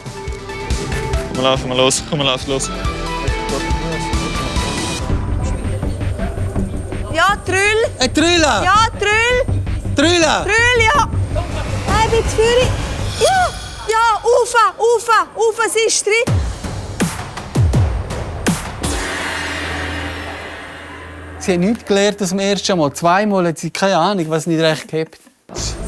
Komm, wir laufen mal los. Komm, wir laufen los. Ja, Trüll. Trüllen! Ja, Trüll. Trüllen! Trüll, ja. Ein bisschen Führer. Ja, ja, rauf, es ist drin. Sie hat nichts gelernt aus dem ersten Mal. Zweimal hat sie keine Ahnung, was nicht recht gehabt.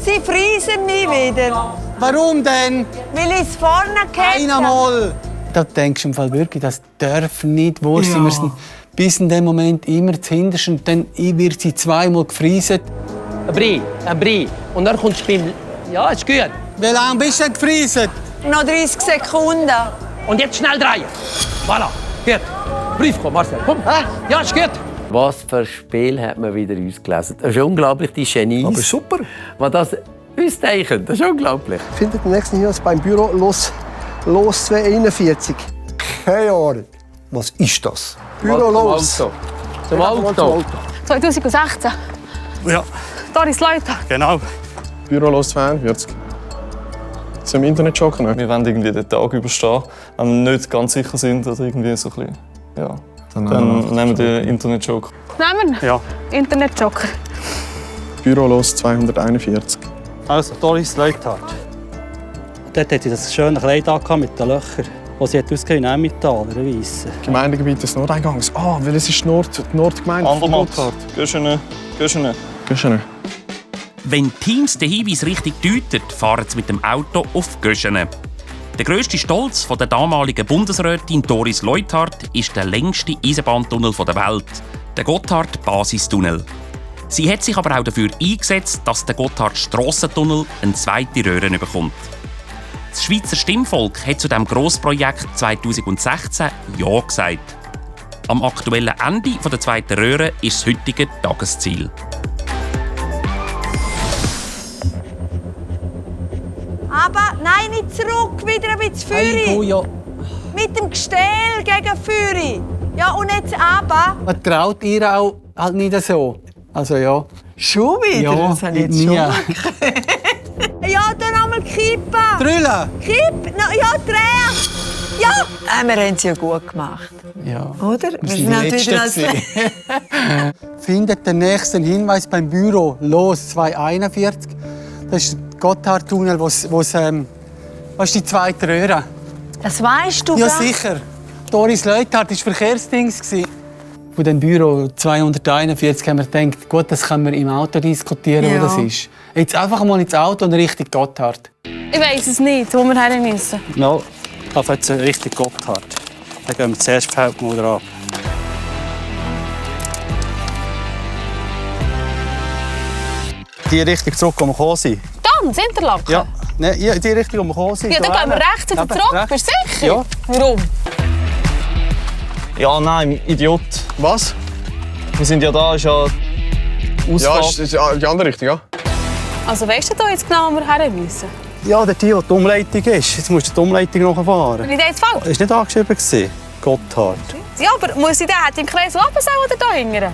Sie friesen mich wieder. Warum denn? Weil ich es vorne gehabt habe. Einmal! Da denkst du im Fall wirklich, das darf nicht wahr sein. Wir sind bis in dem Moment immer zuhinterst und dann wird sie zweimal gefriesen. Ein Brie. Und dann kommst du beim... Ja, ist gut. Wie lange bist du denn gefriesen? Noch 30 Sekunden. Und jetzt schnell drehen. Voilà. Gut. Brief komm, Marcel. Komm. Ja, ist gut. Was für ein Spiel hat man wieder ausgelesen. Das ist unglaublich, die Genies. Aber super. Was das auszeichnet, das ist unglaublich. Findet den nächsten Hinweis beim Büro Los 241. Keine Ahnung. Was ist das? Büro Los. Zum Auto. 2016. Ja, Doris Leuthard. genau. Büro Los 42. So im Internet joken. Wir wollen irgendwie den Tag überstehen. Wenn wir nicht ganz sicher sind oder irgendwie so ein bisschen, ja. Dann nehmen wir den Internetjoker. Nehmen wir? Ja. Internetjoker. Büro Los 241. Also, Doris Leuthard. Dort hat sie das schöne Kleid mit den Löchern, die sie ausgegeben hat, Emmental, oder weiss. Gemeindegebiet des Nordeingangs. Ah, weil es ist die Nordgemeinde von Andermatt. Gotthard. Göschene. Wenn Teams den Hinweis richtig deuten, fahren sie mit dem Auto auf Göschene. Der grösste Stolz der damaligen Bundesrätin Doris Leuthard ist der längste Eisenbahntunnel der Welt, der Gotthard-Basistunnel. Sie hat sich aber auch dafür eingesetzt, dass der Gotthard-Strassentunnel eine zweite Röhre bekommt. Das Schweizer Stimmvolk hat zu diesem Grossprojekt 2016 Ja gesagt. Am aktuellen Ende der zweiten Röhre ist das heutige Tagesziel. Aber nein, nicht zurück, wieder ein bisschen Führer. Ja. Mit dem Gestell gegen Führer. Ja, und jetzt runter. Man traut ihr auch halt nicht so. Also ja. Schon wieder? Ja, Das habe ich jetzt nie. schon mal Ja, dann einmal kippen. Trüllen! Kipp, ja, dreh. Ja. Wir haben es ja gut gemacht. Ja. Oder? Wir sind die Letzten gewesen. Findet den nächsten Hinweis beim Büro Los 241. Das ist der Gotthardtunnel, was ist die zweite Röhre. Das weißt du Ja, gar nicht. sicher. Doris Leuthard war Verkehrsdings. Von dem Büro 241 haben wir gedacht, gut, das können wir im Auto diskutieren, Ja. wo das ist. Jetzt einfach mal ins Auto und Richtung Gotthard. Ich weiss es nicht, wo wir hin müssen. No, auf jetzt Richtung Gotthard. Dann gehen wir zuerst Feldmauer ab. Die Richtung zurück, wo wir gekommen sind. Dann, das Interlaken? Ja, nein, die Richtung, wo wir gekommen sind. Ja, dann gehen wir rechts wieder Eben, zurück, rechts. bist du sicher? Ja. Warum? Ja, nein, Idiot. Was? Wir sind ja da, ist ja Ja, Ausfahrt. ist die andere Richtung, ja. Also weißt du jetzt genau, wo wir hin müssen? Ja, dort, wo die Umleitung ist. Jetzt musst du die Umleitung nachfahren. Bin ich da jetzt falsch? Das war nicht angeschrieben. Gotthard. Ja, aber muss ich den im Kreis absaugen oder da hingern?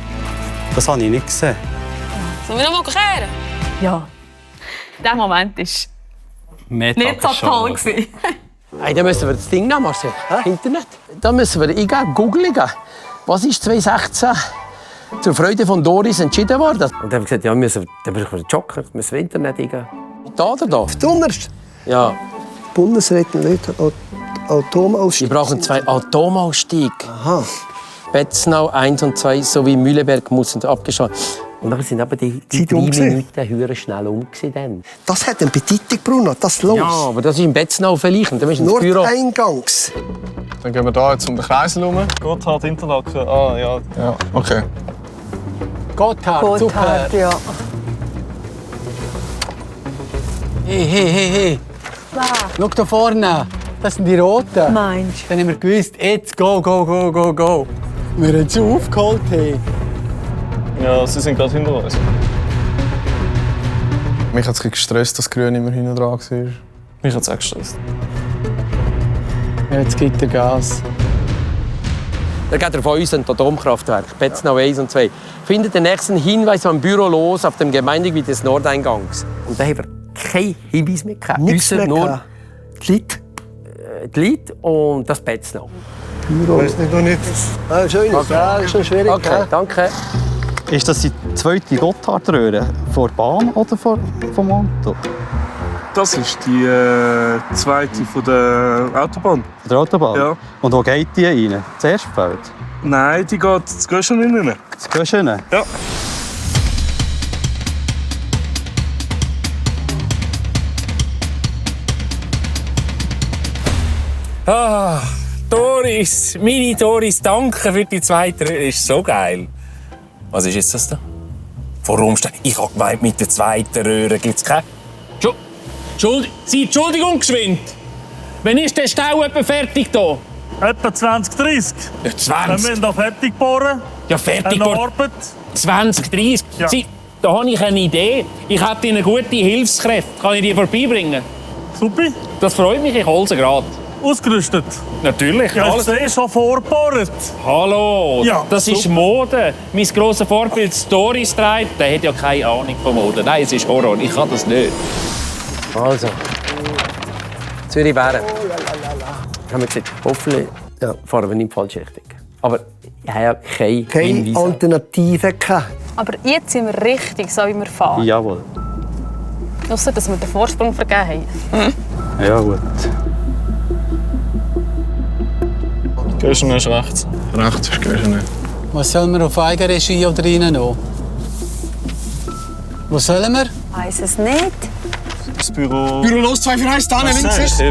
Das habe ich nicht gesehen. Sollen wir noch mal kehren? Ja. Der Moment war nicht so toll. Hey, dann müssen wir das Ding nehmen, Marcel. Internet. Da müssen wir eingeben, googeln. Was ist 2016 zur Freude von Doris entschieden worden? Und dann haben wir gesagt, ja, dann brauchen wir einen Joker, müssen wir Internet eingeben. Da oder da? Dunnerst. Ja. Bundesrat nicht Atomausstieg. Wir brauchen 2 Atomausstiege. Aha. Betznau 1 und 2 sowie Mühleberg mussten abgeschaltet. Und dann sind aber die 3 Minuten höher schnell dann. Das hat eine Bedeutung, Bruno. Das los. Ja, aber das ist in Betznau vielleicht. Und dann ist ins Büro. Nordeingangs. Dann gehen wir hier jetzt um den Kreisel herum. Gotthard, Interlaken. Ah, ja. Ja, okay. Gotthard, super. ja. Hey. Schau da vorne. Das sind die Roten. Meinst Dann haben wir gewusst, jetzt go. Wir haben sie aufgeholt. Hey. Ja, sie sind gerade hinter uns. Mich hat es gestresst, dass Grün immer hinten dran war. Mich hat es auch gestresst. Ja, jetzt gibt er Gas. Dann geht er von uns ein Atomkraftwerk, Betznau 1 und 2. Findet den nächsten Hinweis am Büro los auf dem Gemeindegebiet des Nordeingangs. Und da haben wir keinen Hinweis mehr gehabt. Nichts mehr nur die Leute. Die Leute und das Betznau. Büro. Weiß nicht, noch nicht. Ah, schön. Okay. Ja, ist schon schwierig. Okay, danke. Ist das die zweite Gotthardröhre vor der Bahn oder vom Auto? Das ist die zweite von der Autobahn. Von der Autobahn? Ja. Und wo geht die rein? Das erste Feld? Nein, die geht das Göschen rein. Das Göschen? Ja. Ah, Doris, meine Doris, danke für die zweite Röhre. Ist so geil. Was ist jetzt das da? Ich habe gemeint, mit der zweiten Röhre gibt es keine. Entschuldigung, geschwind. Wann ist der Stau etwa fertig hier? Etwa 20:30. Ja, 20? Wir müssen da fertig bohren. Ja, fertig bohren. 20:30? Ja. Da habe ich eine Idee. Ich hätte eine gute Hilfskräfte. Kann ich die vorbeibringen? Super. Das freut mich, ich hole sie gerade. Ausgerüstet? Natürlich. Ja, ich sehe schon vorgebohrt. Hallo, ja, das ist Mode. Mein grosses Vorbild Doris trägt, der hat ja keine Ahnung von Mode. Nein, es ist Horror, ich kann das nicht. Also, Zürich wären. Haben wir gesagt, hoffentlich fahren wir nicht in die falsche Richtung. Aber ich habe ja keine Alternative gehabt. Aber jetzt sind wir richtig, so wie wir fahren. Jawohl. Ausser, dass wir den Vorsprung vergeben haben. Ja, gut. Göschen ist rechts. Rechts ist Göschen. Was sollen wir auf Eigenregie oder reinnehmen? Wo sollen wir? Weiss es nicht. Das Büro. Büro los, 241, da links ist.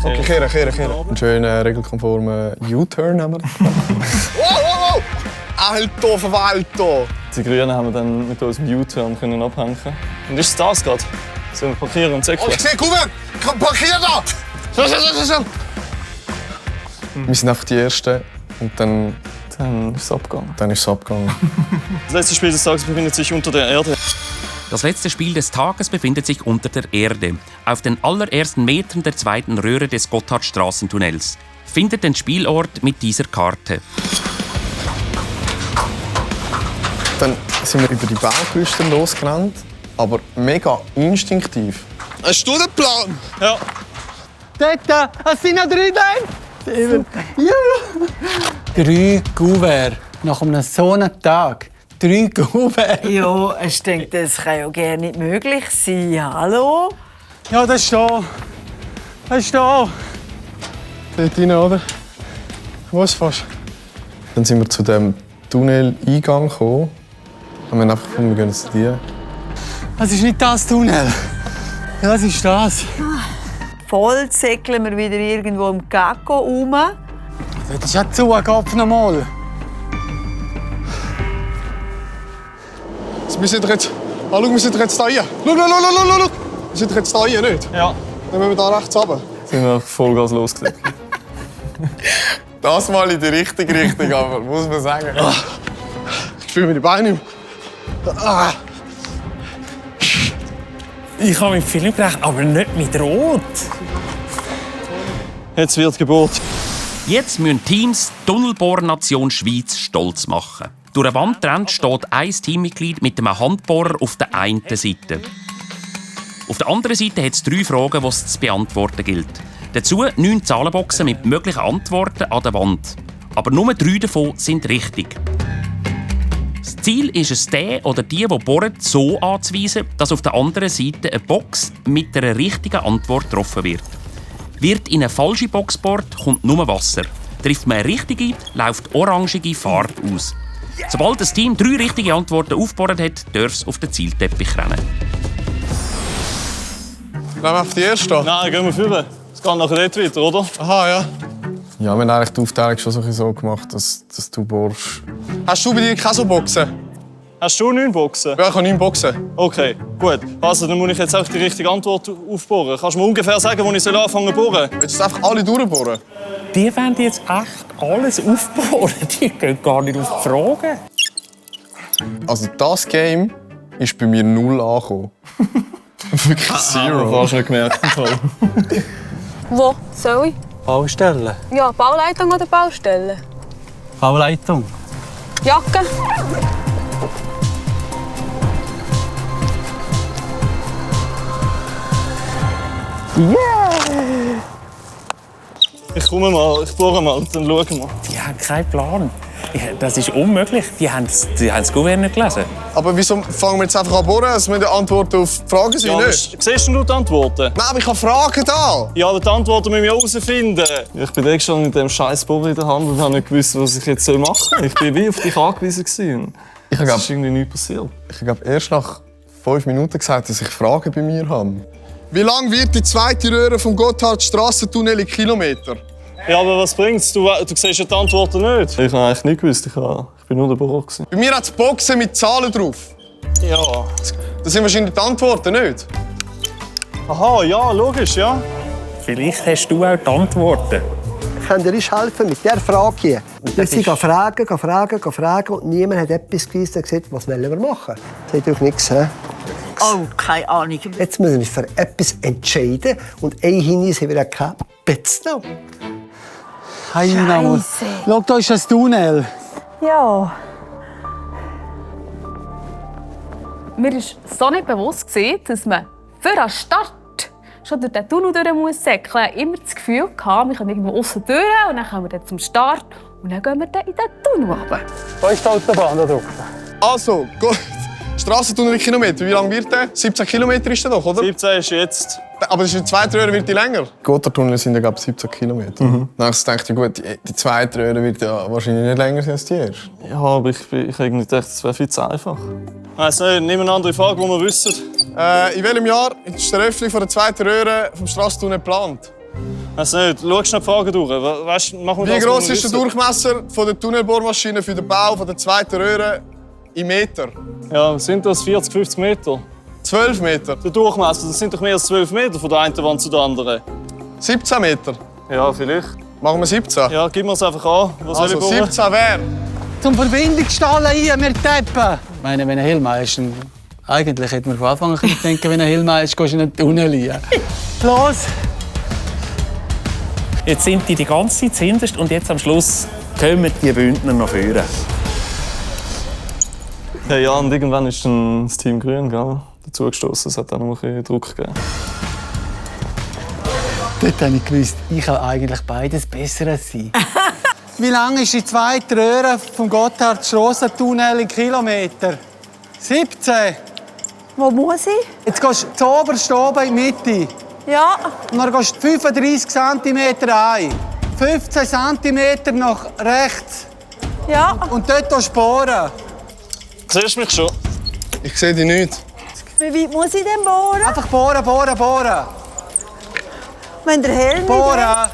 Okay, kehren. Einen schönen, regelkonformen U-Turn haben wir. Wow! Alto, Verwalto! Die Grünen haben wir dann mit unserem U-Turn abhängen. Und ist es das gerade? Sollen wir parkieren und säckeln? Ich sehe, Kuvert! Parkier da! Schnell! Wir sind einfach die Ersten und dann ist es abgegangen. Das letzte Spiel des Tages befindet sich unter der Erde. Das letzte Spiel des Tages befindet sich unter der Erde, auf den allerersten Metern der zweiten Röhre des Gotthardstraßentunnels. Findet den Spielort mit dieser Karte. Dann sind wir über die Baugerüste losgerannt, aber mega instinktiv. Hast du den Plan? Ja. Dort, es sind noch 3 da. Ja. 3 Kuvert nach einem so einen Tag. 3 Kuvert. Ja, ich denke, das kann ja gerne nicht möglich sein. Hallo? Ja, das ist da. Dort rein, oder? Wo ist fast? Dann sind wir zu dem Tunnel-Eingang gekommen. Und wir haben einfach gefunden, wir gehen zu dir. Das ist nicht das Tunnel. Ja, das ist das. Voll säckeln wir wieder irgendwo im Gacko rum. Das ist ja zu, Kopf nochmal. Wir sind jetzt... Ah, schau, wir sind jetzt hier. Schau! Wir sind jetzt hier, nicht? Ja. Dann müssen wir da rechts runter. Sind wir Vollgas losgelegt. Das mal in die richtige Richtung, aber muss man sagen. Ich fühle mir die Beine nicht mehr. Ich habe mit Film gerechnet, aber nicht mit Rot. Jetzt wird Geburt. Jetzt müssen Teams die Tunnelbohrnation Schweiz stolz machen. Durch eine Wand trennt steht ein Teammitglied mit einem Handbohrer auf der einen Seite. Auf der anderen Seite hat es 3 Fragen, die es zu beantworten gilt. Dazu 9 Zahlenboxen mit möglichen Antworten an der Wand. Aber nur 3 davon sind richtig. Das Ziel ist es, den oder die bohren, so anzuweisen, dass auf der anderen Seite eine Box mit einer richtigen Antwort getroffen wird. Wird in eine falsche Box gebohrt, kommt nur Wasser. Trifft man eine richtige, läuft orangige Farbe aus. Sobald das Team 3 richtige Antworten aufgebohrt hat, darf es auf den Zielteppich rennen. Nehmen wir auf die erste? Nein, gehen wir führen. Es geht nachher dort weiter, oder? Aha, ja. Ja, wir haben eigentlich die Aufteilung schon so gemacht, dass du bohrst. Hast du bei dir keine so Boxen? Hast du 9 Boxen? Ja, ich habe 9 Boxen. Okay, gut. Also, dann muss ich jetzt auch die richtige Antwort aufbohren. Kannst du mir ungefähr sagen, wo ich anfangen zu bohren? Willst du einfach alle durchbohren? Die wollen jetzt echt alles aufbohren. Die gehen gar nicht auf die Fragen. Also das Game ist bei mir 0 angekommen. Wirklich 0. Hast du nicht gemerkt. Wo soll ich? Baustelle. Ja, Bauleitung oder Baustelle? Bauleitung. Jacke? Yeah! Ich komme mal, ich bohre mal, dann schauen wir. Die haben keinen Plan. Das ist unmöglich. Die haben das Gouverneur nicht gelesen. Aber wieso fangen wir jetzt einfach an zu bohren? Es müssen die Antworten auf die Fragen sein, Ja, nicht? siehst du die Antworten? Nein, aber ich habe Fragen da. Ja, aber die Antworten müssen wir herausfinden. Ich bin extra mit dem scheiß Bohrer in der Hand und habe nicht gewusst, was ich jetzt machen soll. Ich bin wie auf dich angewiesen. Es ist irgendwie nichts passiert. Ich habe erst nach 5 Minuten gesagt, dass ich Fragen bei mir habe. Wie lang wird die zweite Röhre vom Gotthardstrassentunnel in Kilometer? Ja, aber was bringt's? Du siehst ja die Antworten nicht. Ich habe eigentlich nicht gewusst. Ich bin nur der Bohrer. Bei mir hat es Boxen mit Zahlen drauf. Ja. Das sind wahrscheinlich die Antworten, nicht? Aha, ja, logisch, ja. Vielleicht hast du auch die Antworten. Ich kann dir helfen mit dieser Frage hier. Und dann sind fragen und niemand hat etwas gewusst und gesagt, was wollen wir machen? Das ist doch nichts. He? Oh, keine Ahnung. Jetzt müssen wir uns für etwas entscheiden und ein Hinweis haben wir keinen Betz noch. Scheiße. Schau, da ist das Tunnel. Ja. Mir war so nicht bewusst, dass man für den Start schon durch den Tunnel durch säckeln muss. Immer das Gefühl gehabt, wir kommen irgendwo aussen durch und dann kommen wir dann zum Start und dann gehen wir dann in den Tunnel runter. Da ist die Autobahn da drüben. Also, gut. Strassentunnel in Kilometer. Wie lang wird der? 17 Kilometer ist der doch, oder? 17 ist jetzt. Aber die zweite Röhre wird die länger? Die Gotthardtunnel sind ja, glaube ich, 17 Kilometer. Dann dachte ich, gut, die zweite Röhre wird ja wahrscheinlich nicht länger sein als die erste. Ja, aber ich irgendwie dachte, das wäre viel zu einfach. Also, nimm eine andere Frage, die wir wissen. In welchem Jahr ist die Eröffnung der zweiten Röhre vom Strassentunnel geplant? Also nicht. Schau schnell die Fragen durch. Weißt, machen wir Wie das, groß ist der Durchmesser der Tunnelbohrmaschine für den Bau der zweiten Röhre in Meter? Ja, sind das 40, 50 Meter? 12 Meter. Der Durchmesser, das sind doch mehr als 12 Meter von der einen Wand zu der anderen. 17 Meter? Ja, vielleicht. Machen wir 17? Ja, gib mir es einfach an. Was soll ich bohren? 17 wäre. Zum Verbindungsstall hier, wir tappen. Ich meine, wenn ein Hilma ist, eigentlich hätte man von Anfang an denken, wenn ein Hilma ist, gehst du in den Tunnel rein. Los! Jetzt sind die ganze Zeit hinterst und jetzt am Schluss kommen die Bündner noch führen. Hey, ja, und irgendwann ist dann das Team Grün dazugestoßen. Es hat auch noch ein bisschen Druck gegeben. Dort habe ich gewusst, ich kann eigentlich beides besser sein. Wie lang ist die zweite Röhre vom Gotthardstrassentunnel in Kilometer? 17. Wo muss ich? Jetzt gehst du zuoberst oben in die Mitte. Ja. Und dann gehst du 35 cm ein. 15 cm nach rechts. Ja. Und dort sporen. Siehst du mich schon? Ich sehe dich nicht. Wie weit muss ich denn bohren? Einfach bohren. Wenn der Helm bohren. Ah,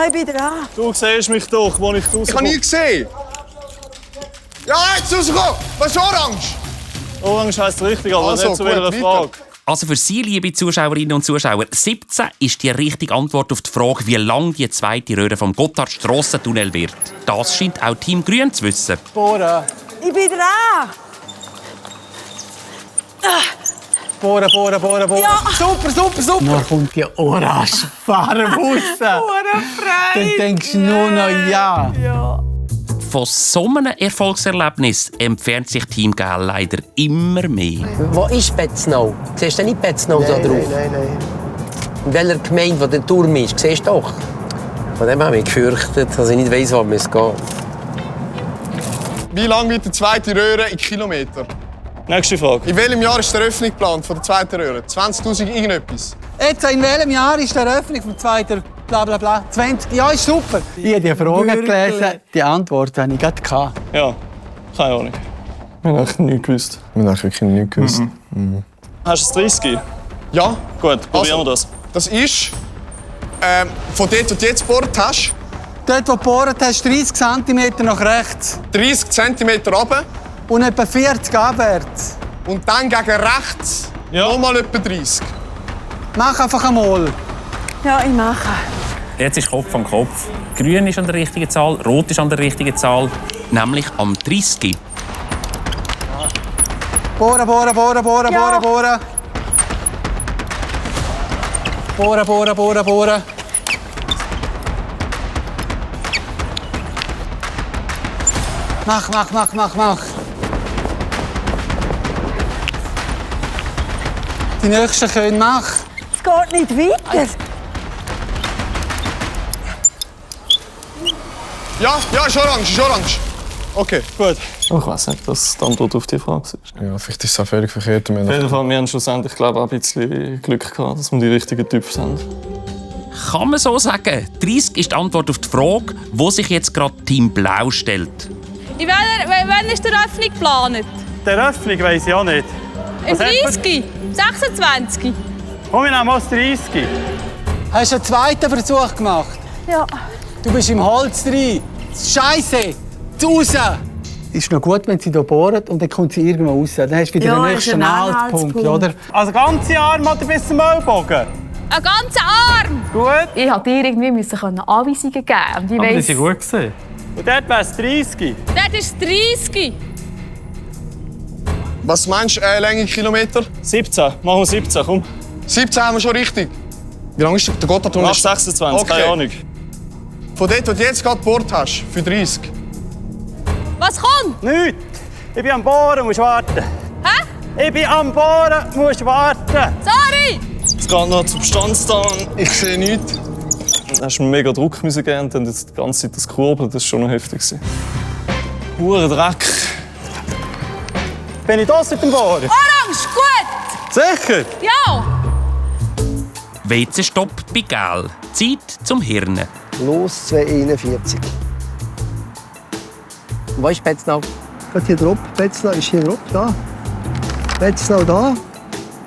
ich bin dran. Du siehst mich doch, wo ich rauskomme. Ich habe nie gesehen. Ja, jetzt rauskommen! Was ist orange? Orange heisst richtig, aber also, nicht zu welcher Frage. Also für Sie, liebe Zuschauerinnen und Zuschauer, 17 ist die richtige Antwort auf die Frage, wie lang die zweite Röhre vom Gotthardstrassentunnel wird. Das scheint auch Team Grün zu wissen. Bohren. Ich bin dran. Bohren. Ja. Super. Dann kommt die orange Farbe raus. Dann denkst du nur noch ja. Von so einem Erfolgserlebnis entfernt sich Team Gel leider immer mehr. Wo ist Betznau? Siehst du nicht Betznau da drauf? Nein. In welcher Gemeinde, wo der Turm ist? Siehst du doch? Von dem habe ich gefürchtet, dass ich nicht weiss, wo es geht. Wie lang wird die zweite Röhre in Kilometer? Nächste Frage. In welchem Jahr ist die Eröffnung geplant von der zweiten Röhre? 20'000 irgendetwas? Jetzt, in welchem Jahr ist die Eröffnung vom zweiten Blablabla? 20? Ja, ist super. Ich habe die Frage gelesen, die Antwort hatte ich gerade. Ja, keine Ahnung. Wir haben eigentlich nichts gewusst. Wir haben wirklich nichts gewusst. Hast du das 30? Ja. Gut, probieren wir das. Das ist von dort, wo du jetzt gebohrt hast. Dort, wo du gebohrt hast, 30 cm nach rechts. 30 cm runter. Und etwa 40 abwärts. Und dann gegen rechts nochmal etwa 30. Mach einfach einmal. Ja, ich mache. Jetzt ist Kopf an Kopf. Grün ist an der richtigen Zahl, Rot ist an der richtigen Zahl. Nämlich am 30. Bohren. Bohren. Mach. Die nächsten können mach. Es geht nicht weiter. Ja, ist orange. Okay, gut. Ich weiss nicht, dass die Antwort auf die Frage ist. Ja, vielleicht ist es auch völlig verkehrt. Auf jeden Fall, wir haben schlussendlich auch ein bisschen Glück gehabt, dass wir die richtigen Typen haben. Kann man so sagen. 30 ist die Antwort auf die Frage, wo sich jetzt gerade Team Blau stellt. Wann ist die Eröffnung geplant? Die Eröffnung weiss ich auch nicht. Im 30? 26? Komm, ich nehme mal das 30. Hast du einen zweiten Versuch gemacht? Ja. Du bist im Holz drin. Scheiße! Raus! Ist noch gut, wenn sie hier bohren und dann kommt sie irgendwo raus. Dann hast du wieder den nächsten Haltpunkt, oder? Also ganze Arm oder bis zum Ellbogen? Ein ganzer Arm! Gut. Ich musste dir irgendwie Anweisungen geben. Und ich Aber weiss, das war gut. Und dort wäre es 30. Dort ist 30. Was meinst du, Länge Kilometer? 17. Machen wir 17, komm. 17 haben wir schon richtig. Wie lange ist der Gotthardtunnel? Mach 26, keine Ahnung. Von dort, wo du jetzt gerade gebohrt hast, für 30. Was kommt? Nichts. Ich bin am Bohren, musst warten. Hä? Ich bin am Bohren, musst warten. Sorry! Es geht noch zur Substanz da. Ich sehe nichts. Du hast mir mega Druck geben und dann die ganze Zeit das Kurbeln, das war schon noch heftig. Hure Dreck. Bin ich draussen mit dem Bohren? Orange, gut! Sicher? Ja! WC-Stopp bei Gel. Zeit zum Hirnen. Los, 2,41. Wo ist Betznau? Gerade hier drauf. Betznau ist hier drauf, da. Betznau da.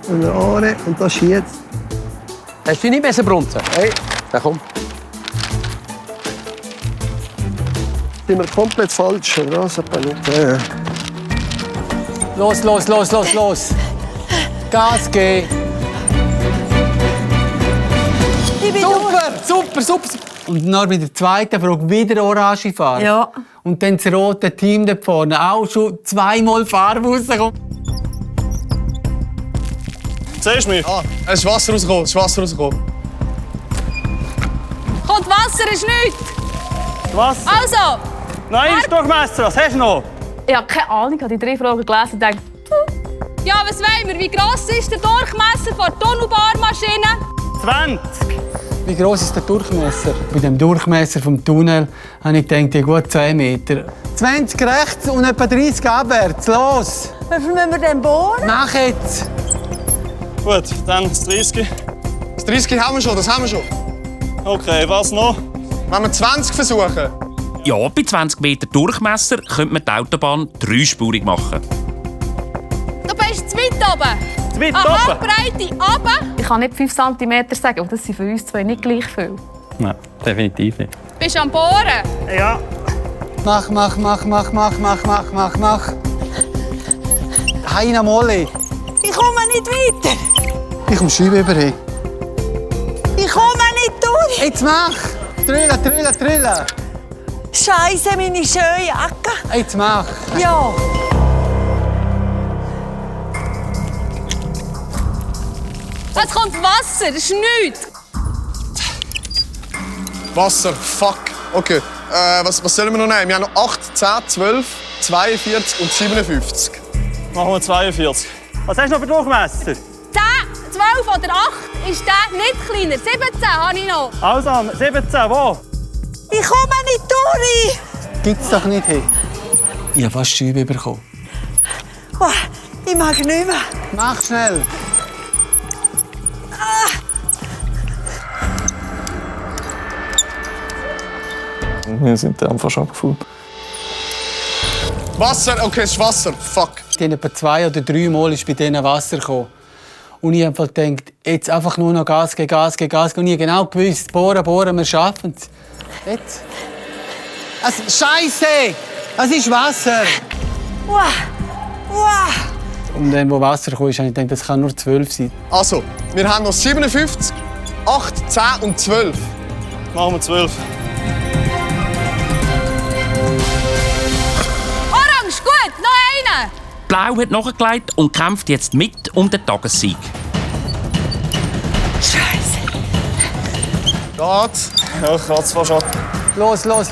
Und der Aare und das ist jetzt. Hast du nicht besser brunzen? Hey. Na komm. Sind wir komplett falsch, oder was? Los. Gas geben. Super. Und dann bei der zweiten Frage wieder orange Farbe. Ja. Und dann das rote Team da vorne. Auch schon zweimal Farbe rausgekommen. Siehst du mich? Es ist Wasser rausgekommen. Kommt Wasser, ist nichts. Was? Also! Nein, ist Durchmesser. Was hast du noch? ich habe keine Ahnung, ich habe die 3 Fragen gelesen und dachte, Ja, was wollen wir? Wie gross ist der Durchmesser der Tunnelbohrmaschine? 20. Wie groß ist der Durchmesser? Bei dem Durchmesser vom Tunnel habe ich gedacht, ja, gut 2 Meter. 20 rechts und etwa 30 abwärts. Los! Wie viel müssen wir denn bohren? Mach jetzt! Gut, dann das 30. Das 30 haben wir schon, das haben wir schon. Okay, was noch? Wenn wir 20 versuchen. Ja, bei 20 Meter Durchmesser könnte man die Autobahn dreispurig machen. Du bist zu weit oben. Zu weit Eine oben? Handbreite runter. ich kann nicht 5 cm sagen, aber das sind für uns zwei nicht gleich viel. Nein, definitiv nicht. Bist du am Bohren? Ja. Mach. Heina Molly. Ich komme nicht weiter. Ich komme Scheibe über hin. Ich komme nicht durch. Jetzt mach! Trillen! Scheiße, meine schöne Jacke. Jetzt mach! Ja. Es kommt Wasser, das ist nichts. Wasser, fuck. Okay, was sollen wir noch nehmen? Wir haben noch 8, 10, 12, 42 und 57. Machen wir 42. Was hast du noch für Durchmesser? 10, 12 oder 8 ist der nicht kleiner. 17 habe ich noch. Also, 17, wo? Ich komme nicht durch! Gibt's doch nicht, hey. Ich habe fast Schübe bekommen. Oh, ich mag nicht mehr. Mach schnell. Wir sind dann fast abgefahren. Wasser, okay, es ist Wasser, fuck. Etwa 2 oder 3 Mal ist bei denen Wasser gekommen. Und ich habe gedacht, jetzt einfach nur noch Gas geben, Gas geben, Gas geben. Und ich genau gewusst, bohren, wir schaffen es. Jetzt. Scheiße! Es ist Wasser! Wow. Wow. Und dann, wo Wasser kam, habe ich gedacht, das kann nur 12 sein. Also, wir haben noch 57, 8, 10 und 12. Machen wir 12. Orange, gut, noch einen. Blau hat nachgelegt und kämpft jetzt mit um den Tagessieg. Scheiße. Geht's? Ja, ich kratze fast ab. Los. Trüllen.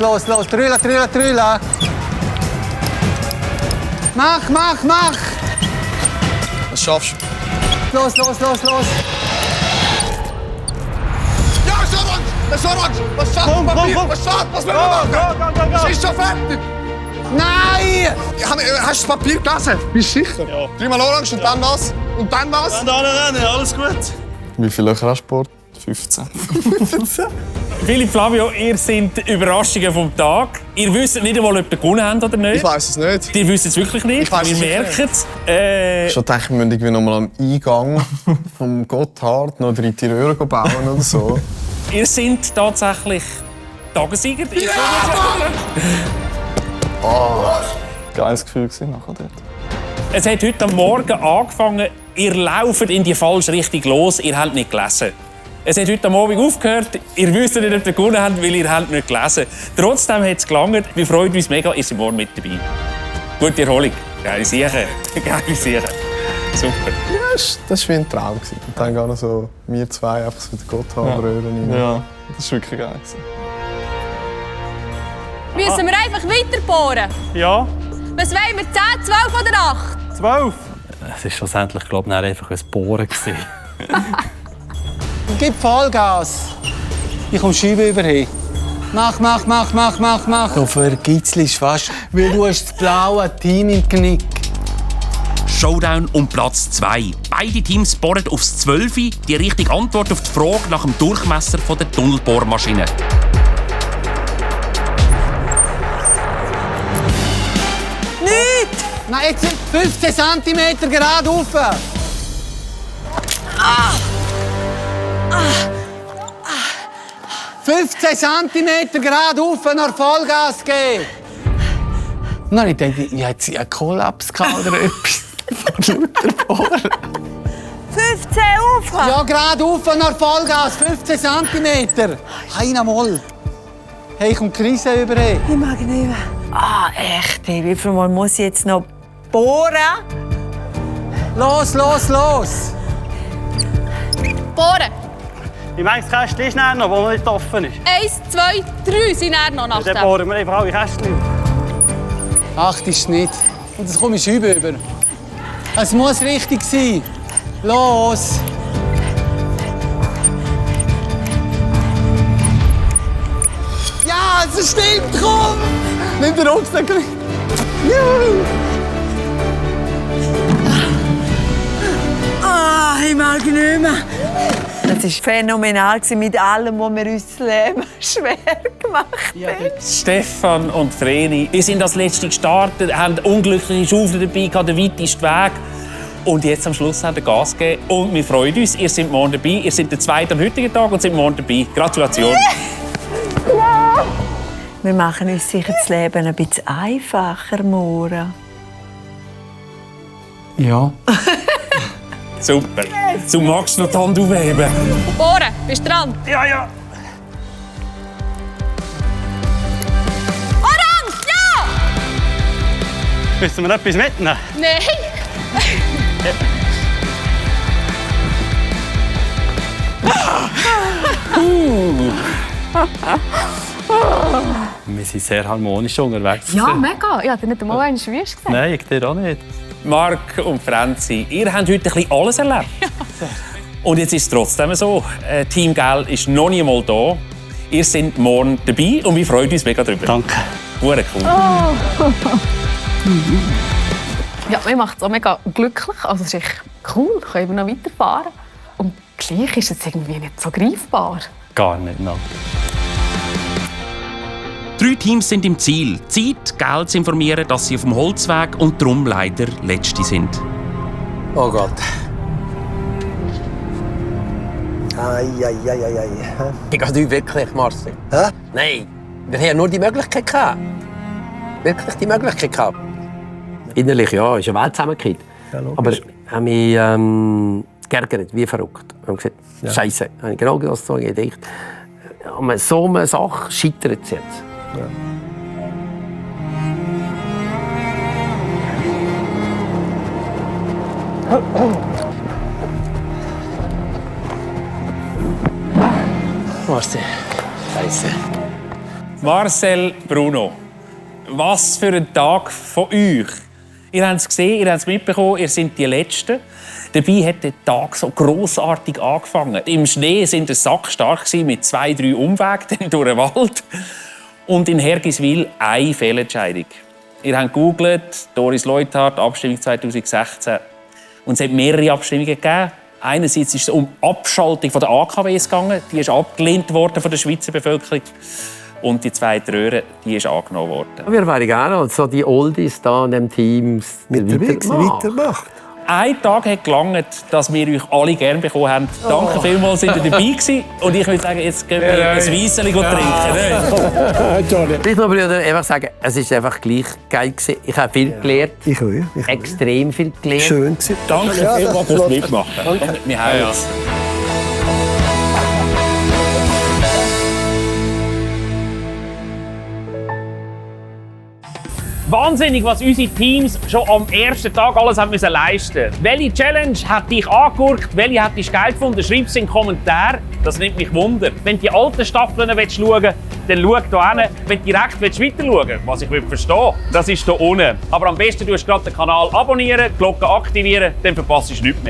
Mach! Das schaffst du. Los. Ja, es ist orange! Was schaut Komm. Was schaut? Was will man machen? Go. Es ist schon fertig! Nein! Hast du das Papier gelesen? Bist du sicher? Ja. 3-mal orange und dann was? Und dann was? Dann rennen, alles gut. Wie viele Löcher hast du Sport? 15. Philipp, Flavio, ihr seid Überraschungen vom Tag. Ihr wisst nicht einmal, ob ihr gewonnen habt oder nicht. Ich weiss es nicht. Ihr wisst es wirklich nicht. Ich weiss Wir es merken es. Ich dachte, wir müssen noch mal am Eingang vom Gotthard noch 3 Röhren bauen oder so. Ihr seid tatsächlich Tagessieger. Geiles Gefühl nachher dort. Es hat heute Morgen angefangen, ihr lauft in die falsche Richtung los, ihr habt nicht gelesen. Es hat heute Abend aufgehört, ihr wisst nicht, ob ihr gewonnen habt, weil ihr habt nicht gelesen. Trotzdem hat es gelangt, wir freuen uns mega, ihr seid morgen mit dabei. Gute Erholung. Geile Sache. Super. Ja, das war wie ein Traum. Und dann gehen noch so wir zwei einfach so mit den Gotthard-Röhren rein. Ja, das war wirklich geil. Müssen wir einfach weiter bohren? Ja. Was wollen wir? 10, 12 oder 8? 12. Es war schlussendlich, glaube ich, einfach ein Bohren. Gib Vollgas. Ich komme Scheibe überhin. Mach. Du vergitzelst fast, weil du hast das blaue Team im Knick. Showdown um Platz 2. Beide Teams bohren aufs 12, die richtige Antwort auf die Frage nach dem Durchmesser der Tunnelbohrmaschine. Nicht! Nein, jetzt sind 15 cm gerade rauf. 15 cm gerade rauf, noch Vollgas geben. Nein, ich denke, ich hätte einen Kollaps gehabt oder etwas. Von lauter Bohren. 15 auf! Ja, gerade rauf, noch Vollgas, 15 cm. Einmal. Hey, kommt die Krise über. Ich mag nicht mehr. Ah, echt? Wie viel Mal muss ich jetzt noch bohren? Los! Bohren. Wie meinst du, Kästchen ist noch, wo noch nicht offen ist? 1, 2, 3 sind dann noch nach Dann dem. bohren wir einfach alle Kästchen. Ach, das ist nicht. Und das komme ich über. Es muss richtig sein. Los! Ja, es stimmt, komm! Nimm den Rucksack mit. Ah, ich mag nicht mehr. Das war phänomenal mit allem, was wir uns das Leben schwer gemacht haben. Stefan und Vreni, die sind als Letzte gestartet, haben unglückliche Schaufeln dabei gehabt, den weitesten Weg. Und jetzt am Schluss haben wir Gas gegeben. Und wir freuen uns, ihr seid morgen dabei. Ihr seid der zweite am heutigen Tag und seid morgen dabei. Gratulation. Ja. Wir machen uns sicher das Leben ein bisschen einfacher, Mora. Ja. Super. Du magst noch die Hand aufheben. Bohren, bist du dran? Ja. Orange, ja! Müssen wir etwas mitnehmen? Nein. Wir sind sehr harmonisch unterwegs. Ja, mega. Ich habe nicht einmal einen Schwierz gesehen. Nein, ich dir auch nicht. Marc und Franzi, ihr habt heute ein bisschen alles erlebt. Und jetzt ist es trotzdem so, Team Gel ist noch nie mal da. Ihr seid morgen dabei und wir freuen uns mega darüber. Danke. Cool. Ja, mir macht es auch mega glücklich. Also es ist echt cool, können wir noch weiterfahren. Und gleich ist es irgendwie nicht so greifbar. Gar nicht, nein. 3 Teams sind im Ziel. Zeit, Gel zu informieren, dass sie auf dem Holzweg und darum leider Letzte sind. Oh Gott. Ei. Ich gehe nicht wirklich, Marcel. Hä? Nein, wir haben ja nur die Möglichkeit gehabt. Wirklich die Möglichkeit gehabt. Innerlich ja, ist eine Welt zusammengekehrt. Ja, aber haben mich geärgert, wie verrückt. Wir haben gesagt, Ja. Scheiße, habe ich genau das so gedacht. An so einer Sache scheitert es jetzt. Ja. Marcel, Scheiße. Marcel, Bruno, was für ein Tag von euch. Ihr habt es gesehen, ihr habt es mitbekommen, ihr seid die Letzten. Dabei hat der Tag so grossartig angefangen. Im Schnee sind wir sackstark mit 2-3 Umwegen durch den Wald. Und in Hergiswil eine Fehlentscheidung. Ihr habt gegoogelt, Doris Leuthard, Abstimmung 2016. Und es hat mehrere Abstimmungen gegeben. Einerseits ist es um Abschaltung der AKWs gegangen. Die ist abgelehnt worden von der Schweizer Bevölkerung. Und die zweite Röhre, die ist angenommen worden. Wir wären gerne also die Oldies da in dem Team weitermacht. Ein Tag hat gelangt, dass wir euch alle gerne bekommen haben. Danke vielmals, dass ihr dabei gewesen. Und ich würde sagen, jetzt gehen wir ein Weisseli trinken. Ich würde einfach sagen, es ist einfach gleich geil gewesen. Ich habe viel gelernt. Ich auch. Extrem viel gelernt. Schön gewesen. Danke vielmals fürs Mitmachen. Wir haben es. Wahnsinnig, was unsere Teams schon am ersten Tag alles haben müssen leisten. Welche Challenge hat dich angeguckt? Welche hat dich geil gefunden? Schreib es in den Kommentaren. Das nimmt mich Wunder. Wenn du die alten Staffeln schauen willst, dann schau hier hin. Wenn du direkt weiter schauen willst, was ich verstehe, das ist hier unten. Aber am besten tust du gerade den Kanal abonnieren, die Glocke aktivieren, dann verpasst du nichts mehr.